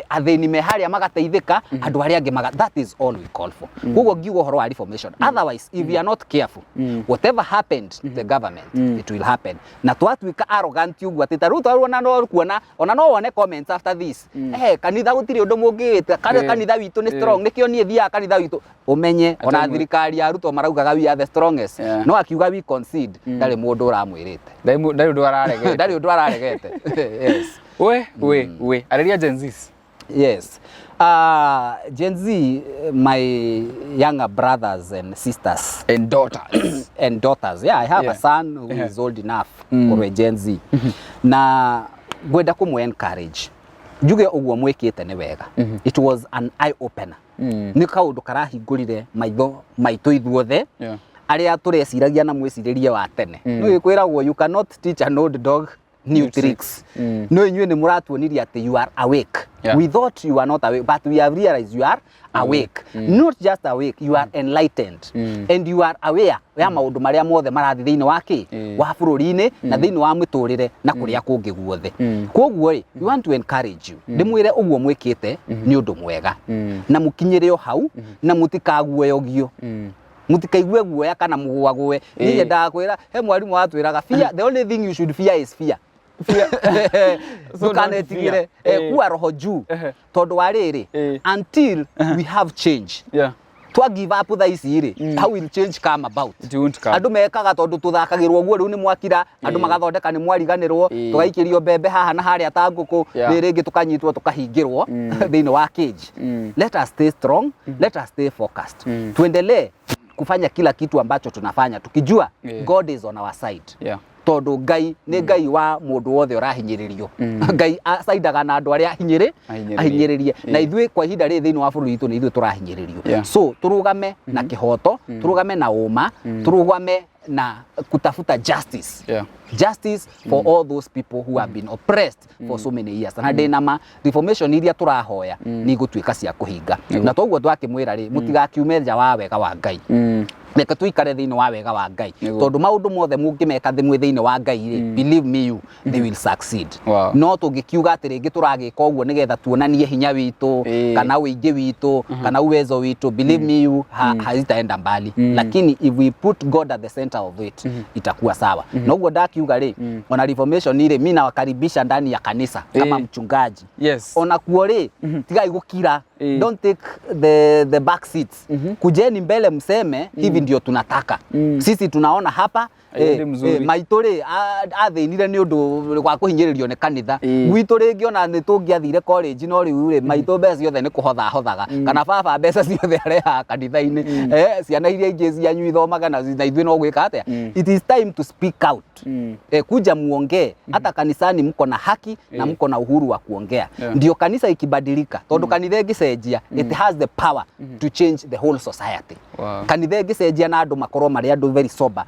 Speaker 1: athĩni me harĩa magateithĩka, andũ arĩa angĩ maga. That is all we call for. Koguo ngiuga ũhoro wa reformation, otherwise if we are not careful, whatever happened to the government, it will happen. Na twatuĩka arrogant ũguo atĩ ta rĩu twarona, no kuona ona no wone comments after this, kanitha gũtirĩ ũndũ mũngĩĩta kana kanitha witũ nĩ strong, nĩkĩo niĩ thiaga kanitha witũ. Ũmenye ona
Speaker 2: Atĩ
Speaker 1: thirikari ya Ruto maraugaga we are the strongest, no akiuga we concede. Ndarĩ mũndũ ũramwĩrĩte.
Speaker 2: Ndarĩ ũndũ araregete.
Speaker 1: Ndarĩ ũndũ araregete, yes.
Speaker 2: We we we, arĩria Gen Zs.
Speaker 1: Yes. Gen Z, my younger brothers and sisters
Speaker 2: and daughters.
Speaker 1: And daughters. Yeah, I have a son who is old enough mm. Gen Z. Na ngwenda kũmũ encourage. Njuge ũguo mwĩkĩte nĩ wega. It was an eye opener. Nĩ kaũndũ karahingũrire maitho maitũ ithuothe arĩa tũreciragia na mwĩcirĩrie wa tene. Nĩ kwĩragwo, "You cannot teach an old dog new tricks." No inyuĩ nĩ mũratuonirie atĩ you are awake. We thought you are not awake, but we have realized you are awake. Not just awake, you are enlightened and you are aware ya maũndũ marĩa mothe marathiĩ thĩinĩ wa kĩ wa bũrũri-inĩ na thĩinĩ wa mĩtũrĩre na kũrĩa kũngĩ guothe. Koguo rĩ, we want to encourage you, ndĩmwĩre ũguo mwĩkĩte nĩ ũndũ mwega na mũkinyĩre o hau na mũtikaguoyogio, mũtikaigue guoya kana mũgũagũe. Niĩ nyendaga kwĩra, he mwarimũ watwĩraga, "Fear, the only thing you should fear is fear."
Speaker 2: So don't
Speaker 1: Ndũkanetigĩre.
Speaker 2: fear.
Speaker 1: Kuwa roho juu tondũ wa rĩrĩ, until we have change, twa give up thaa ici rĩ, how will change come about?
Speaker 2: It won't come.
Speaker 1: Andũ mekaga tondũ tũthakagĩrwo ũguo, rĩu nĩ mwakira andũ magathondeka nĩ mwariganĩrwo, tũgaikĩrio mbembe haha na harĩa ta ngũkũ, rĩ rĩngĩ tũkanyitwo tũkahingĩrwo thĩinĩ wa cage. Let us stay strong, let us stay focused, tuendelee kufanya kila kitu ambacho tunafanya tukijua God is on our side, tondũ Ngai nĩ Ngai wa mũndũ wothe ũrahinyĩrĩrio. Ngai acaidaga na andũ arĩa ahinyĩrĩ
Speaker 2: Ahinyĩrĩrie.
Speaker 1: Ahinyĩrĩrie, na ithuĩ kwa ihinda rĩrĩ thĩinĩ wa bũrũri witũ nĩ ithuĩ tũrahinyĩrĩrio. So tũrũgame na kĩhoto, tũrũgame na ũma, tũrũgame na kutafuta justice, justice for all those people who have been oppressed for so many years. Na ndĩ na ma reformation iria tũrahoya nĩ igũtuĩka cia kũhinga. Na toguo twakĩmwĩra rĩ, mũtigakiume nja wa wega wa Ngai. Reke tuikare thĩinĩ wa wega wa Ngai, tondũ maũndũ mothe mũngĩmeka thĩ mwĩ thĩinĩ wa Ngai rĩ, believe me you, they will succeed. No tũngĩkiuga atĩ rĩngĩ tũragĩka ũguo nĩgetha tuonanie hinya witũ kana ũingĩ witũ kana uwezo witũ, believe me you, hazitaenda mbali. Lakini if we put God at the center of it, itakuwa sawa. Na ũguo ndakiuga rĩ, ona reformation rĩ, mi nawakaribisha ndani ya kanisa kama mchungaji. Ona kuo rĩ, tigai gũkira. Don't take the back seats. Kujeni mbele mseme, "Hivi ndio tunataka. Sisi tunaona hapa."
Speaker 2: Haiendi mzuri.
Speaker 1: Maitũ rĩ, athĩnire nĩ ũndũ wa kũhinyĩrĩrio nĩ kanitha. Gwitũ rĩngĩ ona nĩ tũngĩathire college, no rĩu rĩ, maitũ mbeca ciothe nĩ kũhotha ahothaga, kana baba mbeca ciothe arehaga kanitha-inĩ. Ciana iria ingĩ cianyu ithomaga na ithuĩ no gwĩka atĩa? It is time to speak out. Kuja muongee. Hata kanisani mko na haki na mko na uhuru wa kuongea. Ndio kanisa ikibadilika, tondu kanitha ĩngĩcenjia, it has the power to change the whole society. Kanitha ĩngĩcenjia na andũ makorwo marĩ andũ very sober,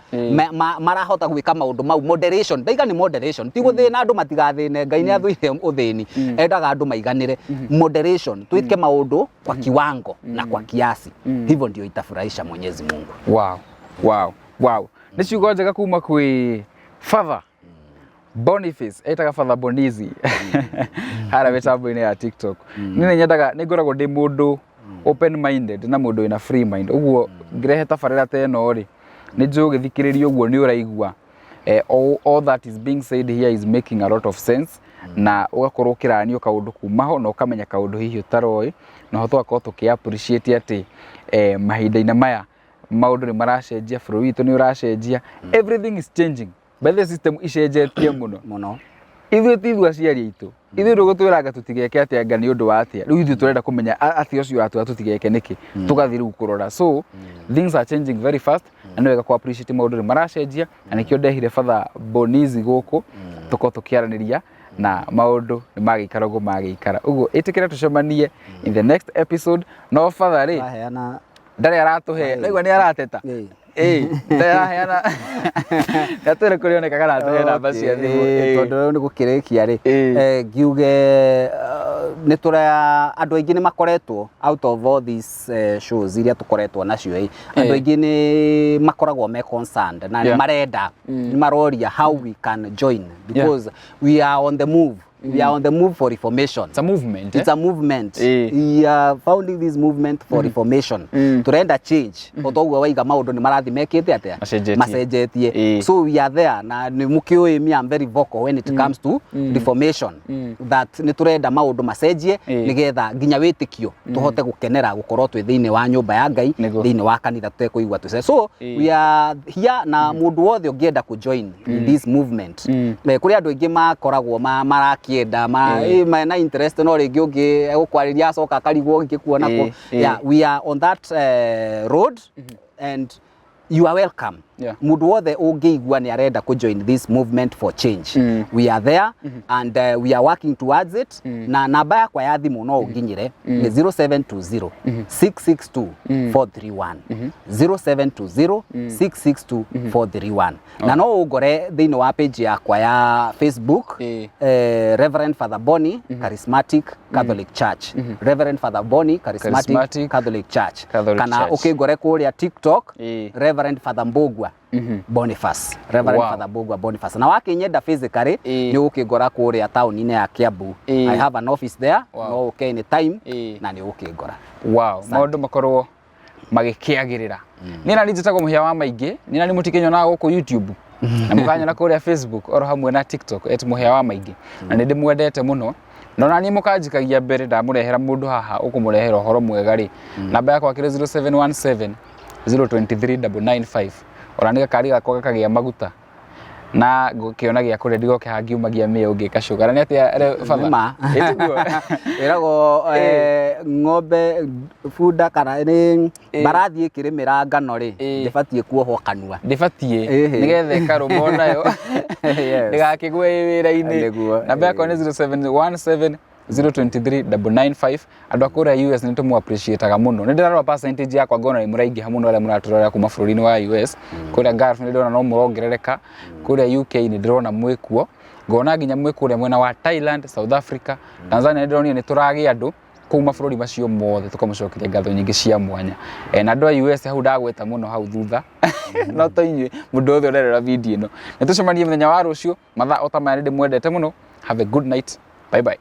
Speaker 1: marahota gwĩka maũndũ mau, moderation, ndaiga nĩ moderation, ti gũthĩna andũ matigathĩne. Ngai nĩ athũire ũthĩni, endaga andũ maiganĩre. Moderation, twĩke maũndũ kwa kiwango na kwa kiasi, hivyo ndio itafurahisha Mwenyezi Mungu.
Speaker 2: Wow. Nĩ ciugo njega kuma kwĩ Father Boniface, etaga Father Bonizi harĩa mĩtambo-inĩ ya TikTok. Niĩ nĩ nyendaga, nĩ ngoragwo ndĩ mũndũ open minded na mũndũ wĩna free mind. Ũguo ngĩrehe tabarĩra ta ĩno rĩ, nĩ njũĩ ũgĩthikĩrĩria ũguo nĩ ũraigua all that is being said here is making a lot of sense, na ũgakorwo ũkĩranio kaũndũ kuma ho na ũkamenya kaũndũ hihi ũtaroĩ, na ho tũgakorwo tũkĩ appreciate atĩ mahinda-inĩ maya maũndũ nĩ maracenjia, bũrũri witũ nĩ ũracenjia, everything is changing. By the system icenjetie mũno.
Speaker 1: Mũno.
Speaker 2: Ithuĩ ti ithuĩ aciari aitũ, ithuĩ ndũgũtwĩranga tũtigeke atĩa anga nĩ ũndũ wa atĩa. Rĩu ithuĩ tũrenda kũmenya atĩa ũcio ũratwĩra tũtigeke nĩkĩ, tũgathiĩ rĩu kũrora. So things are changing very fast, na nĩ wega ku appreciate maũndũ nĩ maracenjia, na nĩkĩo ndehire Father Bonizi gũkũ tũkorwo tũkĩaranĩria, na maũndũ nĩ magĩikara ũguo magĩikara ũguo. Ĩtĩkĩra tũcemanie in the next episode. No Father rĩ,
Speaker 1: Waheana
Speaker 2: ndarĩ aratũhe, naigua nĩ arateta. Ĩĩ, ndarĩ araheana, ndatwĩre kũrĩa onekaga na atũhe namba cia thimũ.
Speaker 1: Tondũ rĩu nĩ gũkĩrĩkia rĩ, ngiuge nĩ tũra andũ aingĩ nĩ makoretwo, out of all these shows iria tũkoretwo nacio ĩ, andũ aingĩ nĩ makoragwo me concerned na nĩ marenda, nĩ maroria how we can join, because we are on the move. We are on the move for reformation.
Speaker 2: It's a movement, eh?
Speaker 1: It's a movement.
Speaker 2: Ĩĩ.
Speaker 1: We are founding this movement for reformation. Turenda change. O toguo waiga maundu ni marathi mekite atia?
Speaker 2: Macenjetie.
Speaker 1: Macenjetie.
Speaker 2: Ĩĩ.
Speaker 1: So we are there na ni mukiui me, I'm very vocal when it comes to reformation. That ni turenda maundu macenjie
Speaker 2: Ĩĩ.
Speaker 1: nigetha nginya witikio tuhote gukenera gukorwo twi thiini wa nyumba ya Ngai,
Speaker 2: Nĩguo.
Speaker 1: thiini wa kanitha tutekũigua tũce. So
Speaker 2: Ĩĩ.
Speaker 1: we are here na mundu wothe ũngĩenda ku join in this movement. Kũrĩ andũ aingĩ makoragwo marakĩenda
Speaker 2: Ĩĩ.
Speaker 1: mena interest, no rĩngĩ ũngĩ egũkwarĩria acoka akarigwo ngĩkuona kũ.
Speaker 2: Ĩĩ, ĩĩ.
Speaker 1: Yeah, we are on that road and you are welcome. Mundu wothe ũngĩigua nĩ arenda kũ join this movement for change, we are there and we are working towards it. Na namba yakwa ya thimũ no ũnginyĩre nĩ 0720 662 431, 0720 662 431. Na no ũngore thĩinĩ wa page yakwa ya Facebook, Reverend Father Bonnie, Charismatic Catholic Church, Reverend Father Bonnie, Charismatic,
Speaker 2: Charismatic
Speaker 1: Catholic Church.
Speaker 2: Catholic
Speaker 1: Kana
Speaker 2: Church.
Speaker 1: ũkĩngore kũrĩa TikTok, Reverend Father Mbugua Boniface, Reverend Father Mbugua Boniface. Na wakĩnyenda physically, nĩ ũgũkĩngora kũrĩa taũni-inĩ ya Kiambu. I have an office there. No ũke anytime na nĩ ũgũkĩngora.
Speaker 2: Wow, maũndũ makorwo magĩkĩagĩrĩra. Niĩ nani njĩtagwo Mũhĩa wa Maingĩ, niĩ nani mũtikĩnyonaga gũkũ YouTube na mũkanyona kũrĩa Facebook oro hamwe na TikTok at Mũhĩa wa Maingĩ, na nĩ ndĩmwendete mũno, na ona niĩ mũkanjikagia mbere ndamũrehera mũndũ haha ũkũmũrehera ũhoro mwega rĩ, namba yakwa kĩrĩ 0717 023 995. Ona nĩ gakari gakwa gakagĩa maguta na ngũkĩona gĩa kũrĩa ndigoke hangiumagia mĩĩ ũngĩ kacũgara nĩ atĩa batha?
Speaker 1: Nĩma.
Speaker 2: Ĩtiguo?
Speaker 1: Ĩragwo ng'ombe bunda kana nĩ mbarathi ĩkĩrĩmĩra ngano rĩ, ndĩbatiĩ kuohwo kanua.
Speaker 2: Ndĩbatiĩ,
Speaker 1: Ĩhĩ.
Speaker 2: nĩgetha ĩkarũma onayo ndĩgakĩgwe ĩ wĩra-inĩ. Namba yakwa nĩ 0717 023 995. Andũ a kũrĩa US nĩ tũmũ appreciataga mũno. Nĩ ndĩrarora percentage yakwa ngona nĩ mũraingĩha mũno arĩa mũratũrora kuma bũrũri-inĩ wa US. Kũrĩa Gulf nĩ ndĩrona no mũrongerereka, kũrĩa UK nĩ ndĩrona mwĩkuo, ngona nginya mwĩ kũrĩa mwena wa Thailand, South Africa, Tanzania, nĩ ndĩronire nĩ tũragĩa andũ kũu mabũrũri macio mothe. Tũkamũcokeria ngatho nyingĩ cia mwanya. Na andũ a US hau ndagweta mũno hau thutha, no to inyuĩ, mũndũ wothe ũrerora video ĩno, nĩ tũcemanie mũthenya wa rũciũ mathaa o ta maya. Nĩ ndĩmwendete mũno. Have a good night. Bye bye.